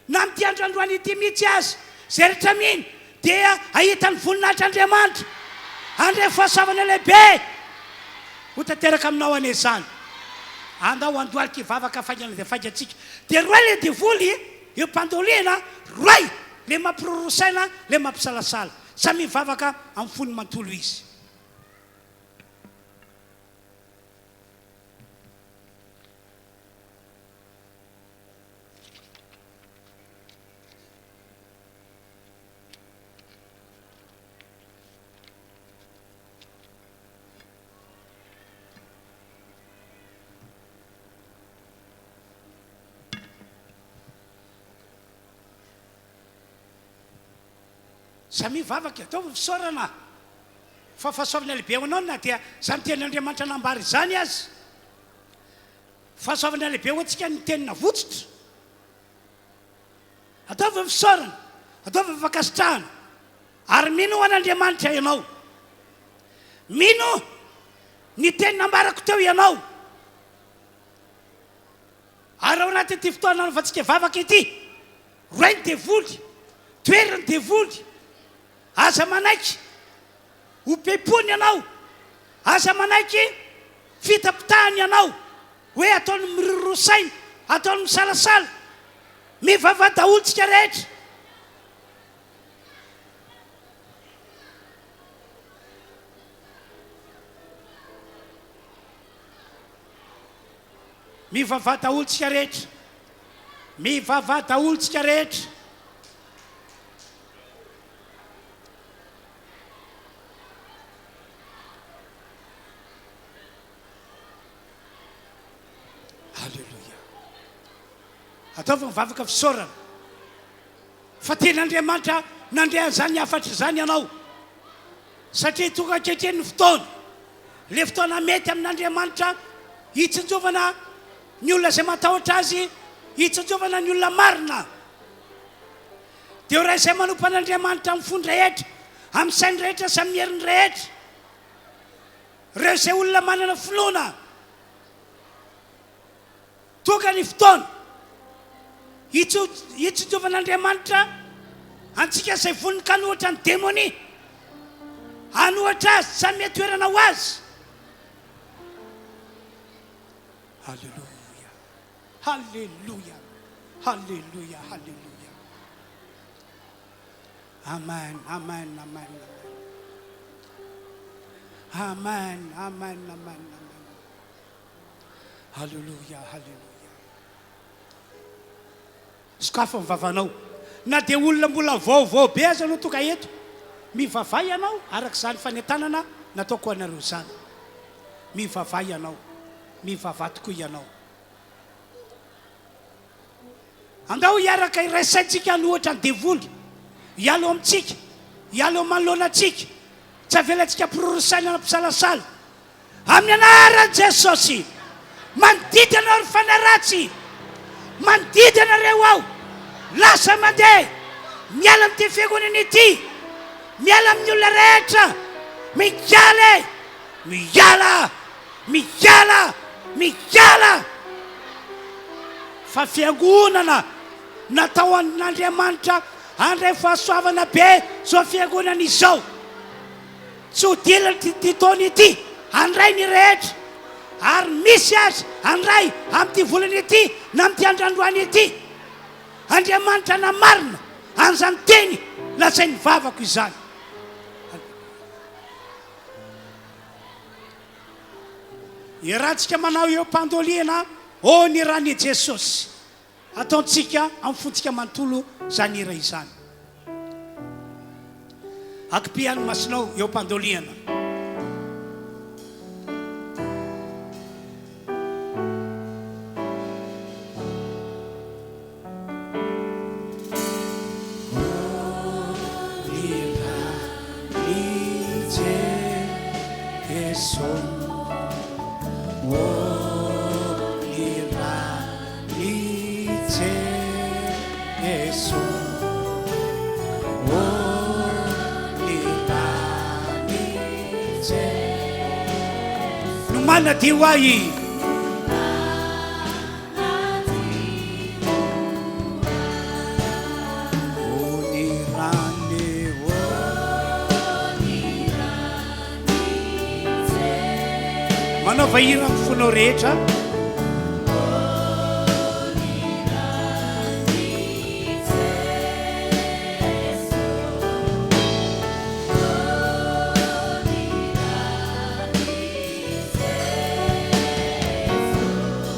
na amin'ity andro androany ity mihitsy aza, izay rehetra mino dia hahita ny voninahitr'Andriamanitra, handray fahasoavana lehibe. Ho tanteraka aminao anie izany. Andao handohalika hivavaka faingana dia faingana isika. Dia roay ilay devoly eo am-pandolihana, roay ilay mampiroroa saina, ilay mampisalasala. Samia mivavaka amin'ny fony manontolo izy. Samia mivavaka, ataovy fisaorana. Fa fahasoavana lehibe ho anao na dia izany tenin'Andriamanitra nambara izany aza. Fahasoavana lehibe ho antsika ny teny navotsitra. Ataovy ny fisaorana, ataovy ny fankasitrahana, ary minoa an'Andriamanitra ianao. Mino ny teny nambarako teo ianao. Ary ao anatin'ity fotoana anaovantsika vavaka ity, roay ny devoly, tohery ny devoly, Aza manaiky ho bebony ianao. Aza manaiky fitapitahana ianao hoe ataony miroroa saina, ataony misalasala. Mivavaha daholo tsika rehetra. Mivavaha daholo tsika rehetra. Mivavaha daholo tsika rehetra. Aleloia. Ataovy ny vavaka fisaorana. Fa tena Andriamanitra nandre an'izany hafatra izany ianao. Satria tonga ankehitriny ny fotoana. Ilay fotoana mety amin'Andriamanitra hitsinjovana ny olona izay matahotra Azy, hitsinjovana ny olona marina. Dia ho Ray izay manompo an'Andriamanitra amin'ny fony rehetra, amin'ny sainy rehetra sy amin'ny heriny rehetra. Ireo izay olona manana finoana. Tonga ny fotoana hitsinjovan'Andriamanitra antsika izay vonon-kanohitra ny demonia, hanohitra azy, tsy hanome toerana ho azy. Aleloia. Haleloia Haleloia Haleloia Amen Amen Amen Amen Amen Amen Amen Haleloia Haleloia Sokafy ny vavanao na dia olona mbola vaovao be aza no tonga eto mivavaha ianao araka izany fanentanana nataoko ho anareo izany mivavaha ianao mivavaha tokoa ianao Andao hiaraka hiray saintsika hanohatra ny devoly, hiala eo amintsika, hiala eo manoloana antsika, tsy avelantsika hampiroro saina na hampisalasala. Amin'ny anaran'i Jesosy, mandidy anao ry fanahy ratsy, mandidy anareo aho, lasa mandeha, miala amin'ity fiangonana ity, miala amin'ny olona rehetra, miala e! Miala! Miala! Miala! Fa fiangonana natao an'Andriamanitra handray fahasoavana be izao fiangonana izao. Tsy ho dilany ity taona ity, handray ny rehetra. Ary misy aza handray amin'ity volana ity na amin'ity andro androany ity. Andriamanitra hanamarina an'izany teny lazain'ny vavako izany. Iarahantsika manao eo am-pandoliana, Ô ny ran'i Jesosy. Ataontsika amin'ny fontsika manontolo izany hira izany. Akipia ny masonao eo am-pandoliana. No manadio ahy. Manaova hira amin'ny fonao rehetra.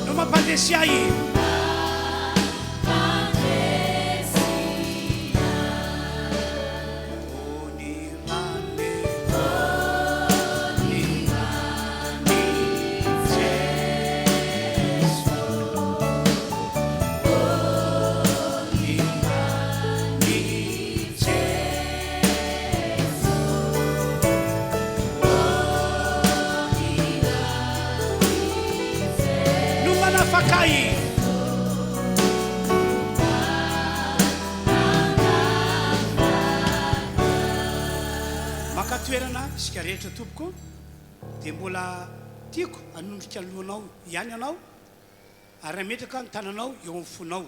No mampandresy ahy. No manafaka ahy. Maka toerana isika rehetra tompoko dia mbola tiako hanondrika ny lohanao ihany ianao ary hametraka ny tananao eo amin'ny fonao.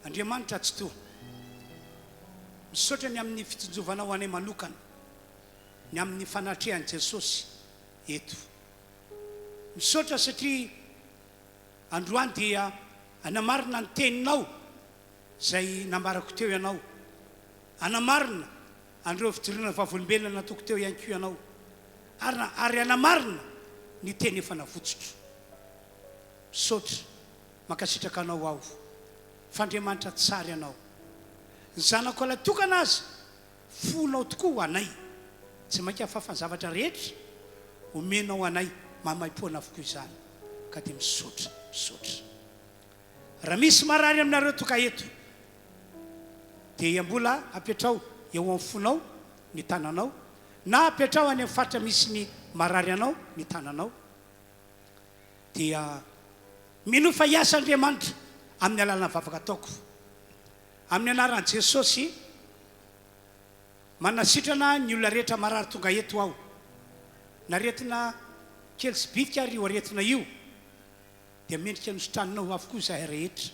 Andriamanitra Tsitoha, misaotra ny amin'ny fitsinjovanao anay manokana, ny amin'ny fanatrehan'i Jesosy eto. Misaotra satria androany dia hanamarina ny teninao izay nambarako teo ianao. Hanamarina an'ireo fijoroana vavolombelona nataoko teo ihany koa ianao. Ary ary hanamarina ny teny efa navotsotro. Misaotra. Mankasitraka anao aho fa Andriamanitra tsara ianao. Ny zanako lahy tokana aza fonao tokoa ho anay. Tsy mainka fa fa ny zavatra rehetra omenao anay maimaimpoana avokoa izany. Ka dia misaotra, misaotra. Raha misy marary aminareo tonga eto dia mbola apetraho eo amin'ny fonao ny tananao na apetraho any amin'ny faritra misy ny marary anao ny tananao. Dia minoa fa hiasa Andriamanitra amin'ny alalan'ny vavaka ataoko. Amin'ny anaran'i Jesosy, manasitrana ny olona rehetra marary tonga eto aho. Na aretina kely sy bitika ary io aretina io, dia mendrika ny hositraninao avokoa izahay rehetra.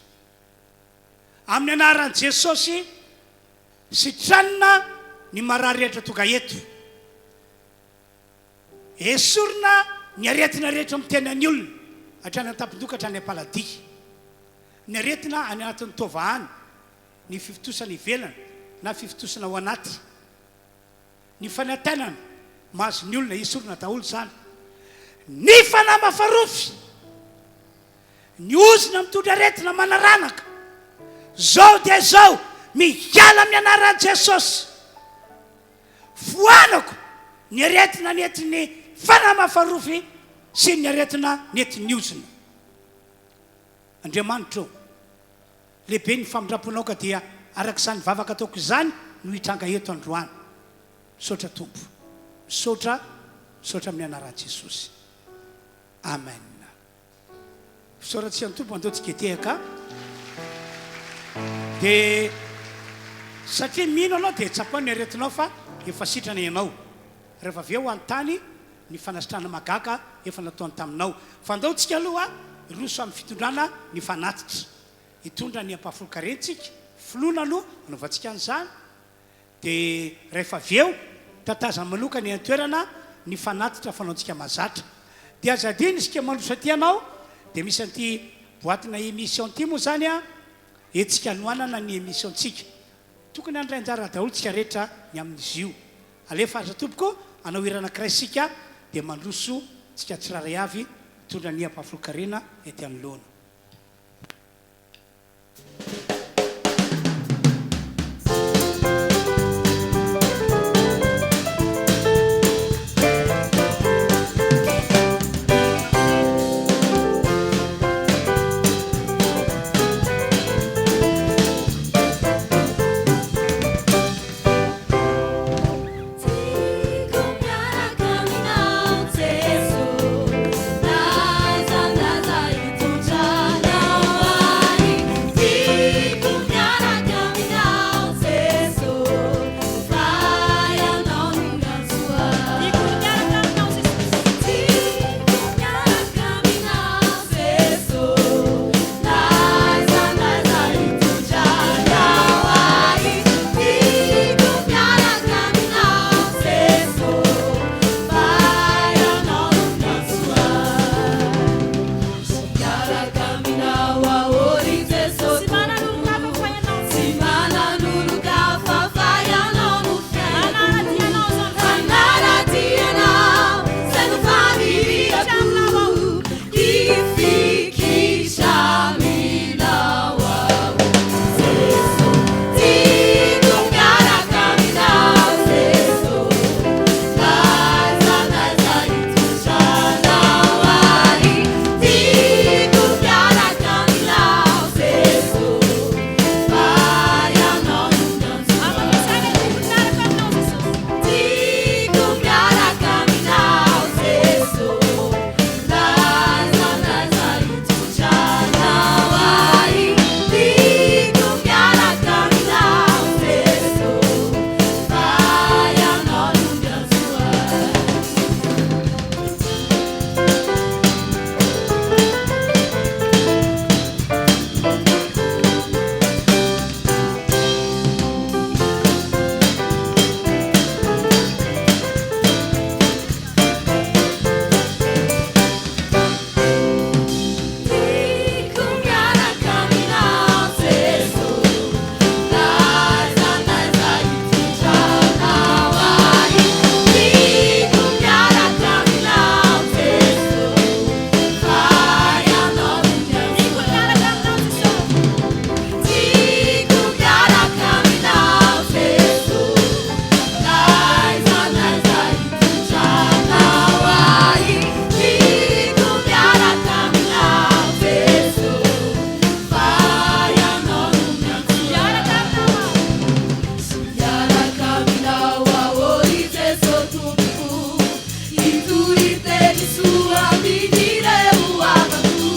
Amin'ny anaran'i Jesosy, sitranina ny marary rehetra tonga eto. Esorina ny aretina rehetra amin'ny tenan'ny olona, hatrany an-tampon-doha ka hatrany am-paladia. Ny aretina any anatin'ny taova any, ny fifontosana ivelany na fifontosana ao anaty, ny fanaintainana mahazo ny olona, esorina daholo izany. Ny fanahy mafarofy, ny ozona mitondra aretina manaranaka, izao dia izao, miala amin'ny anaran'i Jesosy. Foanako ny aretina nentin'ny fanahy mafarofy sy ny aretina nentin'ny ozona. Andriamanitra ô, lehibe ny famindram-ponao ka dia araka izany vavaka ataoko izany no hitranga eto androany. Misaotra Tompo. Misaotra, misaotra amin'ny anaran'i Jesosy. Amen. Fisaorantsika ny Tompo andao tsika hitehaka dia satria mino anao dia tsapao ny aretinao fa efa sitrana ianao rehefa avy eo anontany ny fanasitrana mahagaga efa nataony taminao fa andao tsika aloha hiroso amin'ny fitondrana ny fanatitra hitondra ny ampahafolon-karentsika finoana aloha anaovantsika an'izany Dia rehefa avy eo, tatazany manokana eny an-toerana ny fanatitra fanaontsika mahazatra. Dia aza adino isika mandroso aty anao dia misy an'ity boatina émission ity moa izany an, hetsika hanohanana ny émission-tsika. Tokony handray anjara daholo tsika rehetra ny amin'izy io. Alefa aza tompoko hanao hira anankiray isika dia mandroso tsika tsirairay avy mitondra ny ampahafolon-karena ety anoloana. Tiako miaraka aminao Jeso, n'aiza n'aiza hitondranao ahy. Tiako miaraka aminao Jeso, fa Ianao no miantso ahy. Tiako miaraka aminao Jesosy. Tiako miaraka aminao Jeso, n'aiza n'aiza hitondranao ahy. Tiako miaraka aminao Jeso, fa Ianao no miantso ahy. Miaraka aminao aho ry Jeso Tsy manan'olon-kafa fa Ianao. Tsy manan'olon-kafa fa Ianao no fiainako. Hanara-dia Anao izao ny Hanara-dia Anao izay no faniriako. Hifikitra aminao aho Jeso. Tiako miaraka aminao Jeso. N'aiza n'aiza hitondranao ahy. Tiako miaraka aminao Jeso. Fa Ianao no miantso Afaka ahy. izany tiako miaraka aminao Jesosy. Tiako miaraka aminao Jeso, n'aiza n'aiza hitondranao ahy. Tiako miaraka aminao Jeso, fa Ianao no miantso ahy. Tiako miaraka aminao Jeso, n'aiza n'aiza hitondranao ahy. Tiako miaraka aminao Jeso, fa Ianao no Tiako miantso miaraka ahy. aminao Jesosy. Tiako miaraka aminao Jeso, n'aiza n'aiza hitondranao ahy. Tiako miaraka aminao Jeso, fa Ianao no miantso Miaraka ahy. aminao aho. Miaraka aminao aho ry Jeso Tompoko, hitory teny soa amin'ireo havako.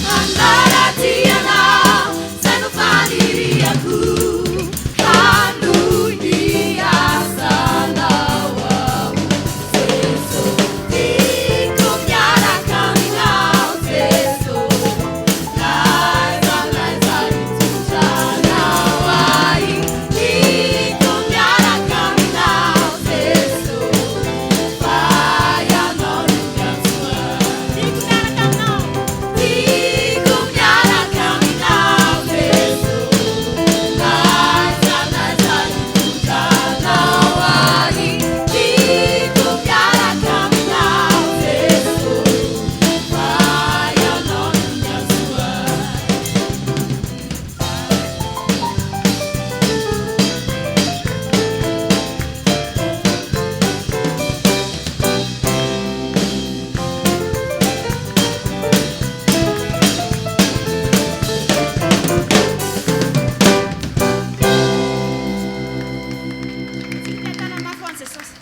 Hanara-dia Anao izay no faniriako, hanohy ny asanao aho Jeso. Tiako miaraka aminao Jeso, n'aiza n'aiza hitondranao ahy. Tiako miaraka aminao Jeso, fa Ianao no miantso ahy. Tiako miaraka aminao. Tiako miaraka aminao Jeso, n'aiza n'aiza hitondranao ahy. Tiako miaraka aminao Jeso, fa Ianao no miantso ahy. Tsika tana mafy ho an'i Jesosy.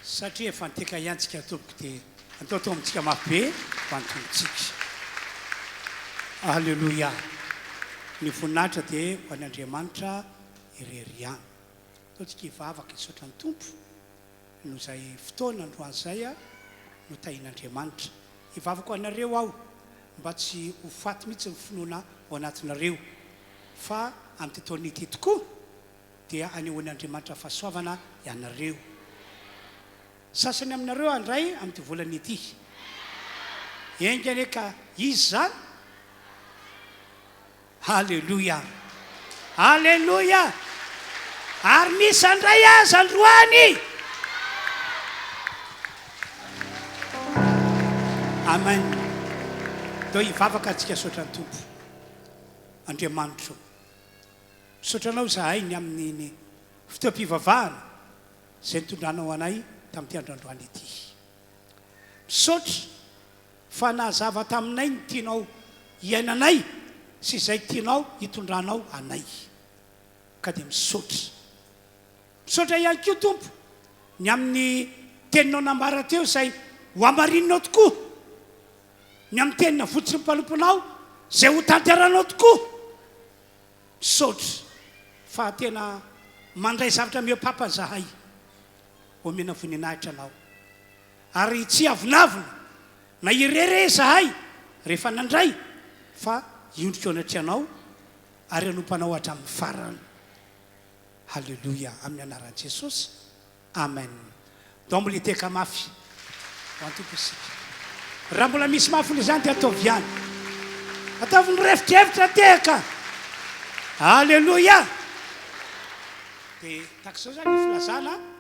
Satria efa niteka ihany tsika tompoko dia atao atao amintsika mafy be ho an'ny Tompontsika. Alléluia. Ny voninahitra dia ho an'Andriamanitra irery ihany. Ataontsika hivavaka hisaotra ny Tompo noho izay fotoana androany izay no tahian'Andriamanitra. Hivavaka ho anareo aho mba tsy ho faty mihitsy ny finoana ao anatinareo. Fa amin'ity taona ity tokoa dia anehoan'Andriamanitra fahasoavana ianareo. Sasany aminareo handray amin'ity volana ity. Enga anie ka izy izany. Haleloia! Aleloia! Ary misy handray aza androany! Amen! Ndao hivavaka antsika saotra ny Tompo. Andriamanitro, misaotra Anao izahay ny amin'iny fotoam-pivavahana izay nitondranao anay tamin'ity andro androany ity. Misaotra fa nahazava taminay ny tianao hiainanay sy izay tianao hitondranao anay. Ka dia misaotra. Misaotra ihany koa Tompo ny amin'ny teninao nambara teo izay hohamarininao tokoa. Ny amin'ny teny navotry ny mpanomponao izay ho tanteranao tokoa. Misaotra fa tena mandray zavatra mihoa-papa zahay. Omena voninahitra Anao. Ary tsy hiavonavona na hirehareha izahay rehefa nandray fa hiondrika eo anatrehanao ary hanompo Anao hatramin'ny farany. Haleloia amin'ny anaran'i Jesosy. Amen. Ndao mbola hitehaka mafy ho an'i Tompo isika. Raha mbola misy mafy noho izany dia ataovy ihany. Ataovy mirefodrefotra tehaka. Aleloia. Dia tahaka izao izany ny filazana.